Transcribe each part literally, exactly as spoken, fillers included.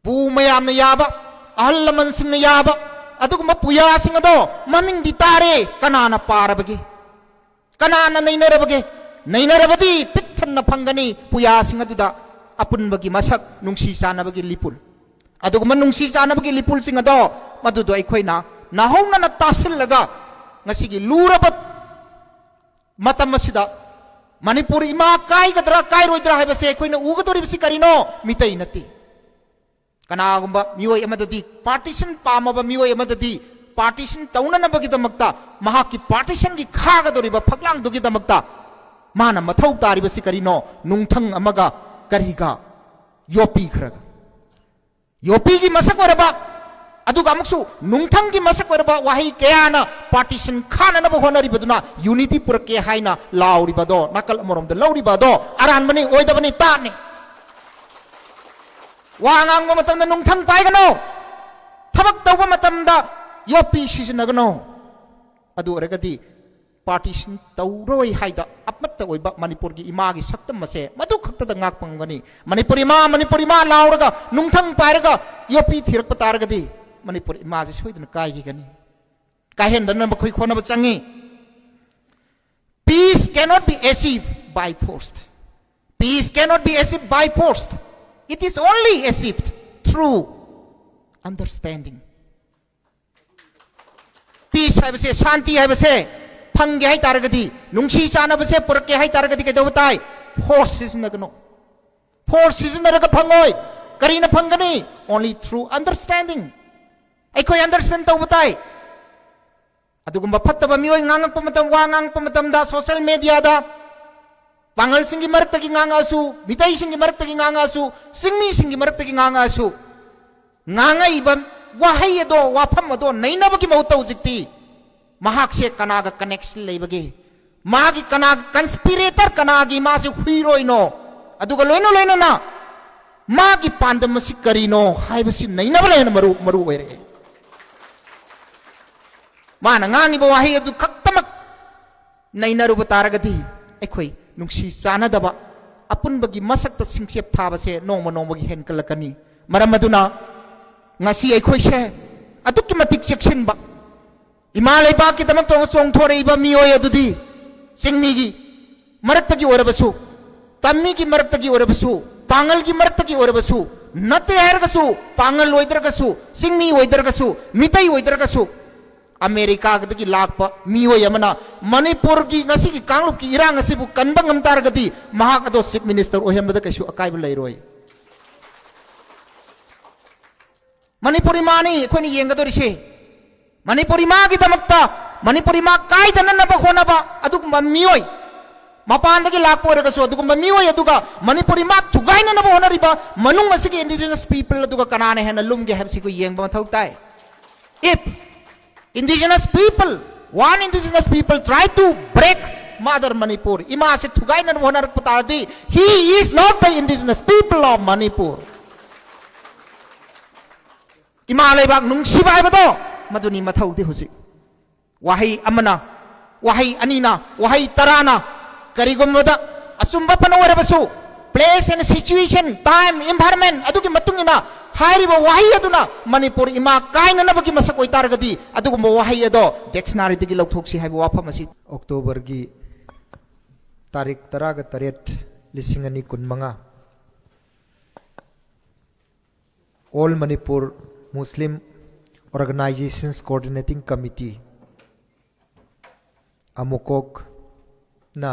ꯄꯨ ꯃꯌꯥꯝꯅ ꯌꯥꯕ, ꯑꯍꯜ ꯂꯃꯟꯁꯤꯡꯅ ꯌꯥꯕ ꯑꯗꯨꯒꯨꯝꯕ ꯄꯨꯌꯥꯁꯤꯡ ꯑꯗꯣ ꯃꯃꯤꯡꯗꯤ ꯇꯥꯔꯦ, ꯀꯅꯥꯅ ꯄꯥꯔꯕꯒꯦ? ꯀꯅꯥꯅ ꯅꯩꯅꯔꯕꯒꯦ? ꯅꯩꯅꯔꯕꯗꯤ ꯄꯤꯛ ꯊꯟꯅ ꯐꯪꯒꯅꯤ ꯄꯨꯌꯥꯁꯤꯡ ꯑꯗꯨꯗ ꯑꯄꯨꯟꯕꯒꯤ ꯃꯁꯛ, ꯅꯨꯡꯁꯤ ꯆꯥꯟꯅꯕꯒꯤ ꯂꯤꯄꯨꯜ꯫ ꯑꯗꯨꯒꯨꯝꯕ ꯅꯨꯡꯁꯤ ꯆꯥꯟꯅꯕꯒꯤ ꯂꯤꯄꯨꯜꯁꯤꯡ ꯑꯗꯣ ꯃꯗꯨꯗꯣ ꯑꯩꯈꯣꯏꯅ ꯅꯥꯍꯧꯅꯅ ꯇꯥꯁꯤꯜꯂꯒ ꯉꯁꯤꯒꯤ ꯂꯨꯔꯕ ꯃꯇꯝ ꯑꯁꯤꯗ ꯃꯅꯤꯄꯨꯔ ꯏꯃꯥ ꯀꯥꯏꯒꯗ꯭ꯔꯥ ꯀꯥꯏꯔꯣꯏꯗ꯭ꯔꯥ ꯍꯥꯏꯕꯁꯦ ꯑꯩꯈꯣꯏꯅ ꯎꯒꯗꯧꯔꯤꯕꯁꯤ ꯀꯔꯤꯅꯣ? ꯃꯤꯇꯩ ꯅꯠꯇꯦ꯫ ꯀꯅꯥꯒꯨꯝꯕ ꯃꯤꯑꯣꯏ ꯑꯃꯗꯗꯤ, ꯄꯥꯔꯇꯤꯁꯟ ꯄꯥꯝꯃꯕ ꯃꯤꯑꯣꯏ ꯑꯃꯗꯗꯤ ꯄꯥꯔꯇꯤꯁꯟ ꯇꯧꯅꯅꯕꯒꯤꯗꯃꯛꯇ, ꯃꯍꯥꯛꯀꯤ ꯄꯥꯔꯇꯤꯁꯟꯒꯤ ꯈꯥꯒꯗꯧꯔꯤꯕ ꯐꯛꯂꯥꯡꯗꯨꯒꯤꯗꯃꯛꯇ ꯃꯥꯅ ꯃꯊꯧ ꯇꯥꯔꯤꯕꯁꯤ ꯀꯔꯤꯅꯣ? ꯅꯨꯡꯊꯪ ꯑꯃꯒ ꯀꯔꯤꯒ? ꯌꯣꯠꯄꯤ ꯈꯔꯒ꯫ ꯌꯣꯠꯄꯤꯒꯤ ꯃꯁꯛ ꯑꯣꯏꯔꯕ, ꯑꯗꯨꯒ ꯑꯃꯨꯛꯁꯨ ꯅꯨꯡꯊꯪꯒꯤ ꯃꯁꯛ ꯑꯣꯏꯔꯕ ꯋꯥꯍꯩ ꯀꯌꯥꯅ ꯄꯥꯔꯇꯤꯁꯟ ꯈꯥꯅꯅꯕ ꯍꯣꯠꯅꯔꯤꯕꯗꯨꯅ ꯌꯨꯅꯤꯇꯤ ꯄꯨꯔꯛꯀꯦ ꯍꯥꯏꯅ ꯂꯥꯎꯔꯤꯕꯗꯣ, ꯅꯥꯀꯜ ꯑꯃꯔꯣꯝꯗ ꯂꯧꯔꯤꯕꯗꯣ ꯑꯔꯥꯟꯕꯅꯤ, ꯑꯣꯏꯗꯕꯅꯤ, ꯇꯥꯠꯅꯤ꯫ ꯋꯥ ꯉꯥꯡꯕ ꯃꯇꯝꯗ ꯅꯨꯡꯊꯪ ꯄꯥꯏꯒꯅꯣ, ꯊꯕꯛ ꯇꯧꯕ ꯃꯇꯝꯗ ꯌꯣꯠꯄꯤ ꯁꯤꯖꯤꯟꯅꯒꯅꯣ꯫ ꯑꯗꯨ ꯑꯣꯏꯔꯒꯗꯤ ꯄꯥꯔꯇꯤꯁꯟ ꯇꯧꯔꯣꯏ ꯍꯥꯏꯗ ꯑꯃꯠꯇ ꯑꯣꯏꯕ ꯃꯅꯤꯄꯨꯔꯒꯤ ꯏꯃꯥꯒꯤ ꯁꯛꯇꯝ ꯑꯁꯦ ꯃꯗꯨ ꯈꯛꯇꯗ ꯉꯥꯛꯄ ꯉꯝꯒꯅꯤ꯫ ꯃꯅꯤꯄꯨꯔ ꯏꯃꯥ, ꯃꯅꯤꯄꯨꯔ ꯏꯃꯥ ꯂꯥꯎꯔꯒ ꯅꯨꯡꯊꯪ ꯄꯥꯏꯔꯒ ꯌꯣꯠꯄꯤ ꯊꯤꯔꯛꯄ ꯇꯥꯔꯒꯗꯤ ꯃꯅꯤꯄꯨꯔ ꯏꯃꯥꯁꯤ ꯁꯣꯏꯗꯅ ꯀꯥꯏꯈꯤꯒꯅꯤ꯫ ꯀꯥꯏꯍꯟꯗꯅꯕ ꯑꯩꯈꯣꯏ ꯍꯣꯠꯅꯕ ꯆꯪꯉꯤ꯫ Peace cannot be achieved by force. Peace cannot be achieved by force. It is only achieved through understanding. Peace ꯍꯥꯏꯕꯁꯦ, ꯁꯥꯟꯇꯤ ꯍꯥꯏꯕꯁꯦ ꯐꯪꯒꯦ ꯍꯥꯏ ꯇꯥꯔꯒꯗꯤ, ꯅꯨꯡꯁꯤ ꯆꯥꯟꯅꯕꯁꯦ ꯄꯨꯔꯛꯀꯦ ꯍꯥꯏ ꯇꯥꯔꯒꯗꯤ ꯀꯩꯗꯧꯕ ꯇꯥꯏ? ꯐꯣꯔꯁ ꯁꯤꯖꯤꯟꯅꯒꯅꯨ꯫ ꯐꯣꯔꯁ ꯁꯤꯖꯤꯟꯅꯔꯒ ꯐꯪꯉꯣꯏ꯫ ꯀꯔꯤꯅ ꯐꯪꯒꯅꯤ? Only through understanding. ꯑꯩꯈꯣꯏ ꯑꯟꯗꯔꯁꯇꯦꯟ ꯇꯧꯕ ꯇꯥꯏ꯫ ꯑꯗꯨꯒꯨꯝꯕ ꯐꯠꯇꯕ ꯃꯤꯑꯣꯏ ꯉꯥꯡꯉꯛꯄ ꯃꯇꯝ, ꯋꯥ ꯉꯥꯡꯉꯛꯄ ꯃꯇꯝꯗ ꯁꯣꯁꯤꯌꯦꯜ ꯃꯦꯗꯤꯌꯥꯗ ꯄꯥꯡꯒꯜꯁꯤꯡꯒꯤ ꯃꯔꯛꯇꯒꯤ ꯉꯥꯡꯉꯛꯑꯁꯨ, ꯃꯤꯇꯩꯁꯤꯡꯒꯤ ꯃꯔꯛꯇꯒꯤ ꯉꯥꯡꯉꯛꯑꯁꯨ, ꯆꯤꯡꯃꯤꯁꯤꯡꯒꯤ ꯃꯔꯛꯇꯒꯤ ꯉꯥꯡꯉꯛꯑꯁꯨ, ꯉꯥꯡꯉꯛꯏꯕ ꯋꯥꯍꯩ ꯑꯗꯣ, ꯋꯥꯐꯝ ꯑꯗꯣ ꯅꯩꯅꯕꯒꯤ ꯃꯍꯨꯠꯇ ꯍꯧꯖꯤꯛꯇꯤ ꯃꯍꯥꯛꯁꯦ ꯀꯅꯥꯒ ꯀꯅꯦꯛꯁꯟ ꯂꯩꯕꯒꯦ, ꯃꯥꯒꯤ ꯀꯅꯥꯒ ꯀꯟꯁꯄꯤꯔꯦꯇꯔ, ꯀꯅꯥꯒꯤ ꯃꯥꯁꯦ ꯍꯨꯏꯔꯣꯏꯅꯣ, ꯑꯗꯨꯒ ꯂꯣꯏꯅ ꯂꯣꯏꯅꯅ ꯃꯥꯒꯤ ꯄꯥꯟꯗꯝ ꯑꯁꯤ ꯀꯔꯤꯅꯣ ꯍꯥꯏꯕꯁꯤ ꯅꯩꯅꯕꯅ ꯍꯦꯟꯅ ꯃꯔꯨ, ꯃꯔꯨ ꯑꯣꯏꯔꯛꯑꯦ꯫ ꯃꯥꯅ ꯉꯥꯡꯉꯤꯕ ꯋꯥꯍꯩ ꯑꯗꯨ ꯈꯛꯇꯃꯛ ꯅꯩꯅꯔꯨꯕ ꯇꯥꯔꯒꯗꯤ ꯑꯩꯈꯣꯏ ꯅꯨꯡꯁꯤ ꯆꯥꯟꯅꯗꯕ, ꯑꯄꯨꯟꯕꯒꯤ ꯃꯁꯛꯇ ꯁꯤꯡꯆꯦꯞ ꯊꯥꯕꯁꯦ ꯅꯣꯡꯃ ꯅꯣꯡꯃꯒꯤ ꯍꯦꯟꯒꯠꯂꯛꯀꯅꯤ꯫ ꯃꯔꯝ ꯑꯗꯨꯅ ꯉꯁꯤ ꯑꯩꯈꯣꯏꯁꯦ ꯑꯗꯨꯛꯀꯤ ꯃꯇꯤꯛ ꯆꯦꯛꯁꯤꯟꯕ, ꯏꯃꯥ ꯂꯩꯕꯥꯛꯀꯤꯗꯃꯛ ꯆꯣꯡ-, ꯆꯣꯡꯊꯣꯔꯛꯏꯕ ꯃꯤꯑꯣꯏ ꯑꯗꯨꯗꯤ ꯆꯤꯡꯃꯤꯒꯤ ꯃꯔꯛꯇꯒꯤ ꯑꯣꯏꯔꯕꯁꯨ, ꯇꯝꯃꯤꯒꯤ ꯃꯔꯛꯇꯒꯤ ꯑꯣꯏꯔꯕꯁꯨ, ꯄꯥꯉꯜꯒꯤ ꯃꯔꯛꯇꯒꯤ ꯑꯣꯏꯔꯕꯁꯨ, ꯅꯠꯇ꯭ꯔꯦ ꯍꯥꯏꯔꯒꯁꯨ, ꯄꯥꯉꯜ ꯑꯣꯏꯗ꯭ꯔꯒꯁꯨ, ꯆꯤꯡꯃꯤ ꯑꯣꯏꯗ꯭ꯔꯒꯁꯨ, ꯃꯤꯇꯩ ꯑꯣꯏꯗ꯭ꯔꯒꯁꯨ, ꯑꯃꯦꯔꯤꯀꯥꯗꯒꯤ ꯂꯥꯛꯄ ꯃꯤꯑꯣꯏ ꯑꯃꯅ ꯃꯅꯤꯄꯨꯔꯒꯤ ꯉꯁꯤꯒꯤ ꯀꯥꯡꯂꯨꯞꯀꯤ ꯏꯔꯥꯡ ꯑꯁꯤꯕꯨ ꯀꯟꯕ ꯉꯝ ꯇꯥꯔꯒꯗꯤ ꯃꯍꯥꯛ ꯑꯗꯣ ꯆꯤꯐ ꯃꯤꯅꯤꯁꯇꯔ ꯑꯣꯏꯍꯟꯕꯗ ꯀꯩꯁꯨ ꯑꯀꯥꯏꯕ ꯂꯩꯔꯣꯏ꯫ ꯃꯅꯤꯄꯨꯔ ꯏꯃꯥꯅꯤ ꯑꯩꯈꯣꯏꯅ ꯌꯦꯡꯒꯗꯧꯔꯤꯁꯦ꯫ ꯃꯅꯤꯄꯨꯔ ꯏꯃꯥꯒꯤꯗꯃꯛꯇ, ꯃꯅꯤꯄꯨꯔ ꯏꯃꯥ ꯀꯥꯏꯗꯅꯅꯕ ꯍꯣꯠꯅꯕ ꯑꯗꯨꯒꯨꯝꯕ ꯃꯤꯑꯣꯏ, ꯃꯄꯥꯟꯗꯒꯤ ꯂꯥꯛꯄ ꯑꯣꯏꯔꯒꯁꯨ ꯑꯗꯨꯒꯨꯝꯕ ꯃꯤꯑꯣꯏ ꯑꯗꯨꯒ ꯃꯅꯤꯄꯨꯔ ꯏꯃꯥ ꯊꯨꯒꯥꯏꯅꯅꯕ ꯍꯣꯠꯅꯔꯤꯕ ꯃꯅꯨꯡ ꯑꯁꯤꯒꯤ indigenous people ꯑꯗꯨꯒ ꯀꯅꯥꯅ ꯍꯦꯟꯅ ꯂꯨꯝꯒꯦ ꯍꯥꯏꯕꯁꯤ ꯑꯩꯈꯣꯏ ꯌꯦꯡꯕ ꯃꯊꯧ ꯇꯥꯏ꯫ If indigenous people, one indigenous people try to break Mother Manipur, ꯏꯃꯥꯁꯦ ꯊꯨꯒꯥꯏꯅꯅꯕ ꯍꯣꯠꯅꯔꯛꯄ ꯇꯥꯔꯗꯤ, he is not the indigenous people of Manipur. ꯏꯃꯥ ꯂꯩꯕꯥꯛ ꯅꯨꯡꯁꯤꯕ ꯍꯥꯏꯕꯗꯣ ꯃꯗꯨꯅꯤ ꯃꯊꯧꯗꯤ꯫ ꯍꯧꯖꯤꯛ ꯋꯥꯍꯩ ꯑꯃꯅ, ꯋꯥꯍꯩ ꯑꯅꯤꯅ, ꯋꯥꯍꯩ ꯇꯔꯥꯅ ꯀꯔꯤꯒꯨꯝꯕꯗ ꯑꯆꯨꯝꯕ ꯐꯅ ꯑꯣꯏꯔꯕꯁꯨ, place and situation, time, environment ꯑꯗꯨꯒꯤ ꯃꯇꯨꯡ ꯏꯟꯅ ꯍꯥꯏꯔꯤꯕ ꯋꯥꯍꯩ ꯑꯗꯨꯅ ꯃꯅꯤꯄꯨꯔ ꯏꯃꯥ ꯀꯥꯏꯅꯅꯕꯒꯤ ꯃꯁꯛ ꯑꯣꯏꯇꯥꯔꯒꯗꯤ, ꯑꯗꯨꯒꯨꯝꯕ ꯋꯥꯍꯩ ꯑꯗꯣ dictionaryꯗꯒꯤ ꯂꯧꯊꯣꯛꯁꯤ ꯍꯥꯏꯕ ꯋꯥꯐꯝ ꯑꯁꯤ꯫ ꯑꯣꯛꯇꯣꯕꯔꯒꯤ ꯇꯥꯔꯤꯛ ꯇꯔꯥꯒ ꯇꯔꯦꯠ, ꯂꯤꯁꯤꯡ ꯑꯅꯤ ꯀꯨꯟꯃꯉꯥ, All Manipur Muslim Organizations Coordinating Committee, ꯑꯃꯨꯀꯣꯛꯅ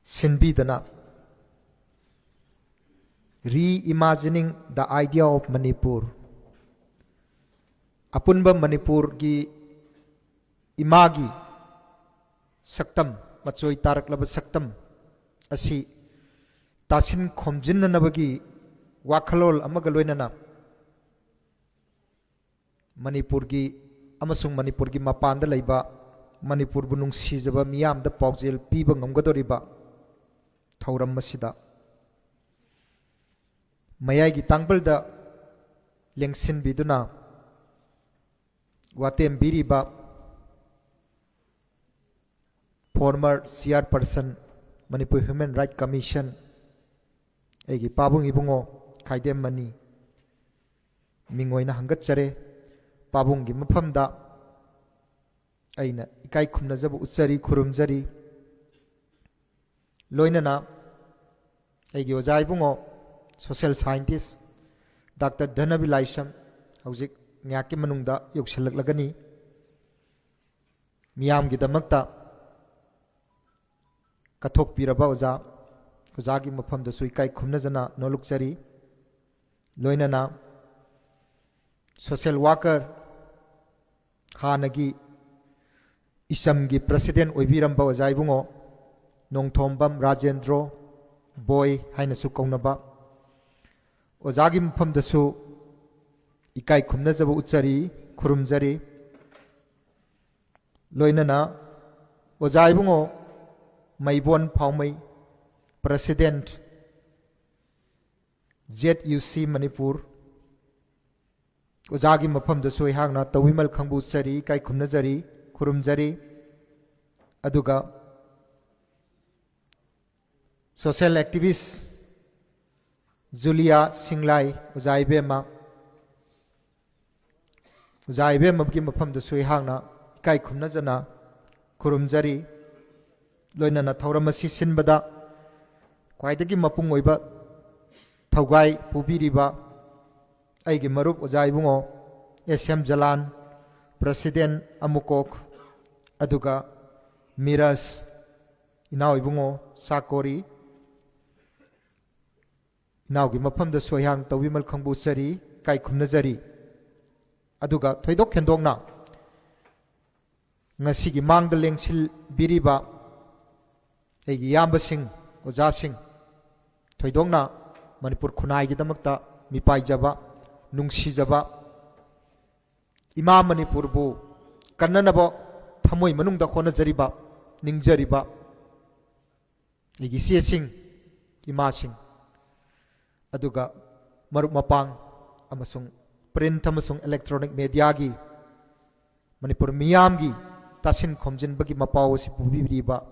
ꯁꯤꯟꯕꯤꯗꯅ Reimagining the Idea of Manipur, ꯑꯄꯨꯟꯕ ꯃꯅꯤꯄꯨꯔꯒꯤ ꯏꯃꯥꯒꯤ ꯁꯛꯇꯝ, ꯃꯆꯣꯏ ꯇꯥꯔꯛꯂꯕ ꯁꯛꯇꯝ ꯑꯁꯤ ꯇꯥꯁꯤꯟ ꯈꯣꯝꯖꯤꯟꯅꯅꯕꯒꯤ ꯋꯥꯈꯜꯂꯣꯟ ꯑꯃꯒ ꯂꯣꯏꯅꯅ ꯃꯅꯤꯄꯨꯔꯒꯤ ꯑꯃꯁꯨꯡ ꯃꯅꯤꯄꯨꯔꯒꯤ ꯃꯄꯥꯟꯗ ꯂꯩꯕ ꯃꯅꯤꯄꯨꯔꯕꯨ ꯅꯨꯡꯁꯤꯖꯕ ꯃꯤꯌꯥꯝꯗ ꯄꯥꯎꯖꯦꯜ ꯄꯤꯕ ꯉꯝꯒꯗꯧꯔꯤꯕ ꯊꯧꯔꯝ ꯑꯁꯤꯗ ꯃꯌꯥꯏꯒꯤ ꯇꯥꯡꯕꯜꯗ ꯂꯦꯡꯁꯤꯟꯕꯤꯗꯨꯅ ꯋꯥꯇꯦꯝꯕꯤꯔꯤꯕ former chairperson, Manipur Human Rights Commission, ꯑꯩꯒꯤ ꯄꯥꯕꯨꯡ ꯏꯕꯨꯡꯉꯣ ꯈꯥꯏꯗꯦꯝ ꯃꯅꯤ, ꯃꯤꯡ ꯑꯣꯏꯅ ꯍꯪꯒꯠꯆꯔꯦ꯫ ꯄꯥꯕꯨꯡꯒꯤ ꯃꯐꯝꯗ ꯑꯩꯅ ꯏꯀꯥꯏ ꯈꯨꯝꯅꯖꯕ ꯎꯠꯆꯔꯤ, ꯈꯨꯔꯨꯝꯖꯔꯤ꯫ ꯂꯣꯏꯅꯅ ꯑꯩꯒꯤ ꯑꯣꯖꯥ ꯏꯕꯨꯡꯉꯣ, social scientist Doctor ꯙꯅꯕꯤ ꯂꯥꯏꯁ꯭ꯔꯝ, ꯍꯧꯖꯤꯛ ꯉꯥꯏꯍꯥꯛꯀꯤ ꯃꯅꯨꯡꯗ ꯌꯧꯁꯤꯜꯂꯛꯂꯒꯅꯤ꯫ ꯃꯤꯌꯥꯝꯒꯤꯗꯃꯛꯇ ꯀꯠꯊꯣꯛꯄꯤꯔꯕ ꯑꯣꯖꯥ, ꯑꯣꯖꯥꯒꯤ ꯃꯐꯝꯗꯁꯨ ꯏꯀꯥꯏ ꯈꯨꯝꯅꯖꯅ ꯅꯣꯂꯨꯛꯆꯔꯤ꯫ ꯂꯣꯏꯅꯅ social worker, ꯍꯥꯟꯅꯒꯤ ꯏꯆꯝꯒꯤ president ꯑꯣꯏꯕꯤꯔꯝꯕ ꯑꯣꯖꯥ ꯏꯕꯨꯡꯉꯣ ꯅꯣꯡꯊꯣꯝꯕꯝ ꯔꯥꯖꯦꯟꯗ꯭ꯔꯣ ꯕꯣꯏ ꯍꯥꯏꯅꯁꯨ ꯀꯧꯅꯕ, ꯑꯣꯖꯥꯒꯤ ꯃꯐꯝꯗꯁꯨ ꯏꯀꯥꯏ ꯈꯨꯝꯅꯖꯕ ꯎꯠꯆꯔꯤ, ꯈꯨꯔꯨꯝꯖꯔꯤ꯫ ꯂꯣꯏꯅꯅ ꯑꯣꯖꯥ ꯏꯕꯨꯡꯉꯣ ꯃꯩꯕꯣꯟ ꯐꯥꯎꯃꯩ, president, Z U C Manipur, ꯑꯣꯖꯥꯒꯤ ꯃꯐꯝꯗꯁꯨ ꯑꯩꯍꯥꯛꯅ ꯇꯧꯕꯤꯃꯜ ꯈꯪꯕꯨ ꯎꯠꯆꯔꯤ, ꯏꯀꯥꯏ ꯈꯨꯝꯅꯖꯔꯤ, ꯈꯨꯔꯨꯝꯖꯔꯤ꯫ ꯑꯗꯨꯒ social activist ꯖꯨꯂꯤꯌꯥ ꯁꯤꯡꯂꯥꯏ, ꯑꯣꯖꯥ ꯏꯕꯦꯝꯃ, ꯑꯣꯖꯥ ꯏꯕꯦꯝꯃꯒꯤ ꯃꯐꯝꯗꯁꯨ ꯑꯩꯍꯥꯛꯅ ꯏꯀꯥꯏ ꯈꯨꯝꯅꯖꯅ ꯈꯨꯔꯨꯝꯖꯔꯤ꯫ ꯂꯣꯏꯅꯅ ꯊꯧꯔꯝ ꯑꯁꯤ ꯁꯤꯟꯕꯗ ꯈ꯭ꯋꯥꯏꯗꯒꯤ ꯃꯄꯨꯡ ꯑꯣꯏꯕ ꯊꯧꯒꯥꯏ ꯄꯨꯕꯤꯔꯤꯕ ꯑꯩꯒꯤ ꯃꯔꯨꯞ ꯑꯣꯖꯥ ꯏꯕꯨꯡꯉꯣ S M ꯖꯂꯥꯟ, president ꯑꯃꯨꯀꯣꯛ, ꯑꯗꯨꯒ ꯃꯤꯔꯖ, ꯏꯅꯥꯎ ꯏꯕꯨꯡꯉꯣ ꯁꯥꯀꯣꯔꯤ, ꯏꯅꯥꯎꯒꯤ ꯃꯐꯝꯗꯁꯨ ꯑꯩꯍꯥꯛ ꯇꯧꯕꯤꯃꯜ ꯈꯪꯕꯨ ꯎꯠꯆꯔꯤ, ꯏꯀꯥꯏ ꯈꯨꯝꯅꯖꯔꯤ꯫ ꯑꯗꯨꯒ ꯊꯣꯏꯗꯣꯛ ꯍꯦꯟꯗꯣꯛꯅ ꯉꯁꯤꯒꯤ ꯃꯥꯡꯗ ꯂꯦꯡꯁꯤꯟꯕꯤꯔꯤꯕ ꯑꯩꯒꯤ ꯏꯌꯥꯝꯕꯁꯤꯡ, ꯑꯣꯖꯥꯁꯤꯡ, ꯊꯣꯏꯗꯣꯛꯅ ꯃꯅꯤꯄꯨꯔ ꯈꯨꯟꯅꯥꯏꯒꯤꯗꯃꯛꯇ ꯃꯤꯄꯥꯏꯖꯕ, ꯅꯨꯡꯁꯤꯖꯕ, ꯏꯃꯥ ꯃꯅꯤꯄꯨꯔꯕꯨ ꯀꯟꯅꯅꯕ ꯊꯃꯣꯏ ꯃꯅꯨꯡꯗ ꯍꯣꯠꯅꯖꯔꯤꯕ, ꯅꯤꯡꯖꯔꯤꯕ ꯑꯩꯒꯤ ꯏꯆꯦꯁꯤꯡ, ꯏꯃꯥꯁꯤꯡ, ꯑꯗꯨꯒ ꯃꯔꯨꯞ ꯃꯄꯥꯡ ꯑꯃꯁꯨꯡ print ꯑꯃꯁꯨꯡ electronic mediaꯒꯤ ꯃꯅꯤꯄꯨꯔ ꯃꯤꯌꯥꯝꯒꯤ ꯇꯥꯁꯤꯟ ꯈꯣꯝꯖꯤꯟꯕꯒꯤ ꯃꯄꯥꯎ ꯑꯁꯤ ꯄꯨꯕꯤꯔꯤꯕ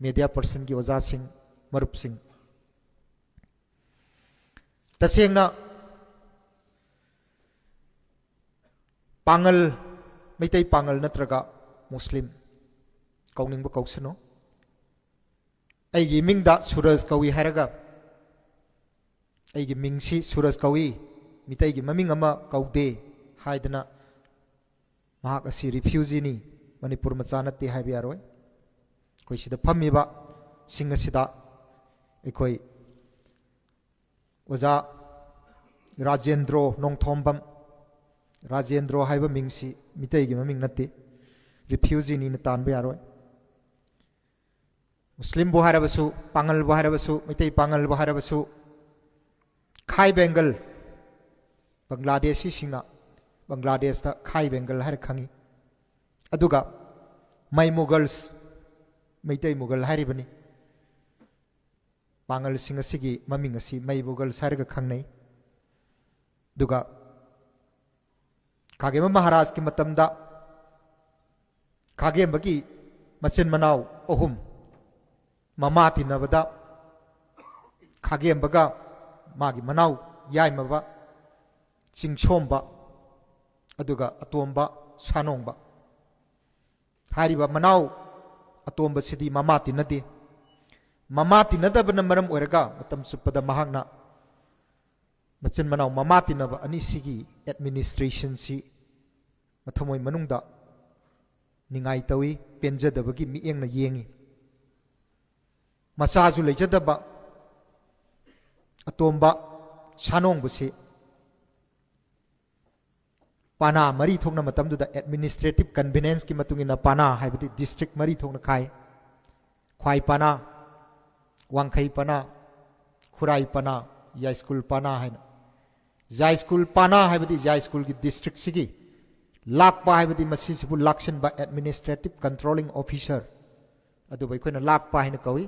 media personꯒꯤ ꯑꯣꯖꯥꯁꯤꯡ, ꯃꯔꯨꯞꯁꯤꯡ, ꯇꯁꯦꯡꯅ ꯄꯥꯉꯜ, ꯃꯩꯇꯩ ꯄꯥꯉꯜ ꯅꯠꯇ꯭ꯔꯒ ꯃꯨꯁꯂꯤꯝ, ꯀꯧꯅꯤꯡꯕ ꯀꯧꯁꯅꯨ, ꯑꯩꯒꯤ ꯃꯤꯡꯗ ꯁꯨꯔꯖ ꯀꯧꯏ ꯍꯥꯏꯔꯒ, "ꯑꯩꯒꯤ ꯃꯤꯡꯁꯤ ꯁꯨꯔꯖ ꯀꯧꯏ, ꯃꯤꯇꯩꯒꯤ ꯃꯃꯤꯡ ꯑꯃ ꯀꯧꯗꯦ" ꯍꯥꯏꯗꯅ ꯃꯍꯥꯛ ꯑꯁꯤ ꯔꯤꯐ꯭ꯌꯨꯖꯤꯅꯤ, ꯃꯅꯤꯄꯨꯔ ꯃꯆꯥ ꯅꯠꯇꯦ ꯍꯥꯏꯕ ꯌꯥꯔꯣꯏ꯫ ꯑꯩꯈꯣꯏ ꯁꯤꯗ ꯐꯝꯃꯤꯕ ꯁꯤꯡ ꯑꯁꯤꯗ ꯑꯩꯈꯣꯏ ꯑꯣꯖꯥ ꯔꯥꯖꯦꯟꯗ꯭ꯔꯣ ꯅꯣꯡꯊꯣꯝꯕꯝ, ꯔꯥꯖꯦꯟꯗ꯭ꯔꯣ ꯍꯥꯏꯕ ꯃꯤꯡꯁꯤ ꯃꯤꯇꯩꯒꯤ ꯃꯃꯤꯡ ꯅꯠꯇꯦ, ꯔꯤꯐ꯭ꯌꯨꯖꯤꯅꯤꯅ ꯇꯥꯟꯕ ꯌꯥꯔꯣꯏ꯫ ꯃꯨꯁꯂꯤꯝꯕꯨ ꯍꯥꯏꯔꯕꯁꯨ, ꯄꯥꯉꯜꯕꯨ ꯍꯥꯏꯔꯕꯁꯨ, ꯃꯩꯇꯩ ꯄꯥꯉꯜꯕꯨ ꯍꯥꯏꯔꯕꯁꯨ, ꯈꯥꯏ ꯕꯦꯡꯒꯜ, ꯕꯪꯒ꯭ꯂꯥꯗꯦꯁꯤꯁꯤꯡꯅ ꯕꯪꯒ꯭ꯂꯥꯗꯦꯁꯇ ꯈꯥꯏ ꯕꯦꯡꯒꯜ ꯍꯥꯏꯔ ꯈꯪꯉꯤ꯫ ꯑꯗꯨꯒ ꯃꯩ ꯃꯨꯒꯜꯁ, ꯃꯩꯇꯩ ꯃꯨꯒꯜ ꯍꯥꯏꯔꯤꯕꯅꯤ꯫ ꯄꯥꯉꯜꯁꯤꯡ ꯑꯁꯤꯒꯤ ꯃꯃꯤꯡ ꯑꯁꯤ ꯃꯩ ꯃꯨꯒꯜꯁ ꯍꯥꯏꯔꯒ ꯈꯪꯅꯩ꯫ ꯑꯗꯨꯒ ꯈꯥꯒꯦꯝꯕ ꯃꯍꯥꯔꯥꯖꯀꯤ ꯃꯇꯝꯗ ꯈꯥꯒꯦꯝꯕꯒꯤ ꯃꯆꯤꯟ ꯃꯅꯥꯎ ꯑꯍꯨꯝ ꯃꯃꯥ ꯇꯤꯟꯅꯕꯗ, ꯈꯥꯒꯦꯝꯕꯒ ꯃꯥꯒꯤ ꯃꯅꯥꯎ ꯌꯥꯏꯃꯕ, ꯆꯤꯡꯁꯣꯝꯕ, ꯑꯗꯨꯒ ꯑꯇꯣꯝꯕ ꯁꯥꯅꯣꯡꯕ꯫ ꯍꯥꯏꯔꯤꯕ ꯃꯅꯥꯎ ꯑꯇꯣꯝꯕꯁꯤꯗꯤ ꯃꯃꯥ ꯇꯤꯟꯅꯗꯦ꯫ ꯃꯃꯥ ꯇꯤꯟꯅꯗꯕꯅ ꯃꯔꯝ ꯑꯣꯏꯔꯒ ꯃꯇꯝ ꯆꯨꯞꯄꯗ ꯃꯍꯥꯛꯅ ꯃꯆꯤꯟ ꯃꯅꯥꯎ ꯃꯃꯥ ꯇꯤꯟꯅꯕ ꯑꯅꯤꯁꯤꯒꯤ ꯑꯦꯗꯃꯤꯅꯤꯁꯇ꯭ꯔꯦꯁꯟꯁꯤ ꯃꯊꯃꯣꯏ ꯃꯅꯨꯡꯗ ꯅꯤꯡꯉꯥꯏ ꯇꯧꯏ, ꯄꯦꯟꯖꯗꯕꯒꯤ ꯃꯤꯠꯌꯦꯡꯅ ꯌꯦꯡꯏ꯫ ꯃꯆꯥꯁꯨ ꯂꯩꯖꯗꯕ ꯑꯇꯣꯝꯕ ꯁꯥꯅꯣꯡꯕꯁꯤ ꯄꯥꯅꯥ ꯃꯔꯤ ꯊꯣꯛꯅ, ꯃꯇꯝꯗꯨꯗ ꯑꯦꯗꯃꯤꯅꯤꯁꯇ꯭ꯔꯦꯇꯤꯚ ꯀꯟꯚꯤꯅꯦꯟꯁꯀꯤ ꯃꯇꯨꯡ ꯏꯟꯅ ꯄꯥꯅꯥ ꯍꯥꯏꯕꯗꯤ ꯗꯤꯁꯇ꯭ꯔꯤꯛ ꯃꯔꯤ ꯊꯣꯛꯅ ꯈꯥꯏ꯫ ꯈ꯭ꯋꯥꯏ ꯄꯥꯅꯥ, ꯋꯥꯡꯈꯩ ꯄꯥꯅꯥ, ꯈꯨꯔꯥꯏ ꯄꯥꯅꯥ, ꯌꯥꯏꯁ꯭ꯀꯨꯜ ꯄꯥꯅꯥ ꯍꯥꯏꯅ꯫ ꯌꯥꯏꯁ꯭ꯀꯨꯜ ꯄꯥꯅꯥ ꯍꯥꯏꯕꯗꯤ ꯌꯥꯏꯁ꯭ꯀꯨꯜꯒꯤ ꯗꯤꯁꯇ꯭ꯔꯤꯛꯁꯤꯒꯤ ꯂꯥꯛꯄ ꯍꯥꯏꯕꯗꯤ ꯃꯁꯤꯁꯤꯕꯨ ꯂꯥꯛꯁꯤꯟꯕ ꯑꯦꯗꯃꯤꯅꯤꯁꯇ꯭ꯔꯦꯇꯤꯚ ꯀꯟꯇ꯭ꯔꯣꯂꯤꯡ ꯑꯣꯐꯤꯁꯔ ꯑꯗꯨꯕꯨ ꯑꯩꯈꯣꯏꯅ ꯂꯥꯛꯄ ꯍꯥꯏꯅ ꯀꯧꯏ꯫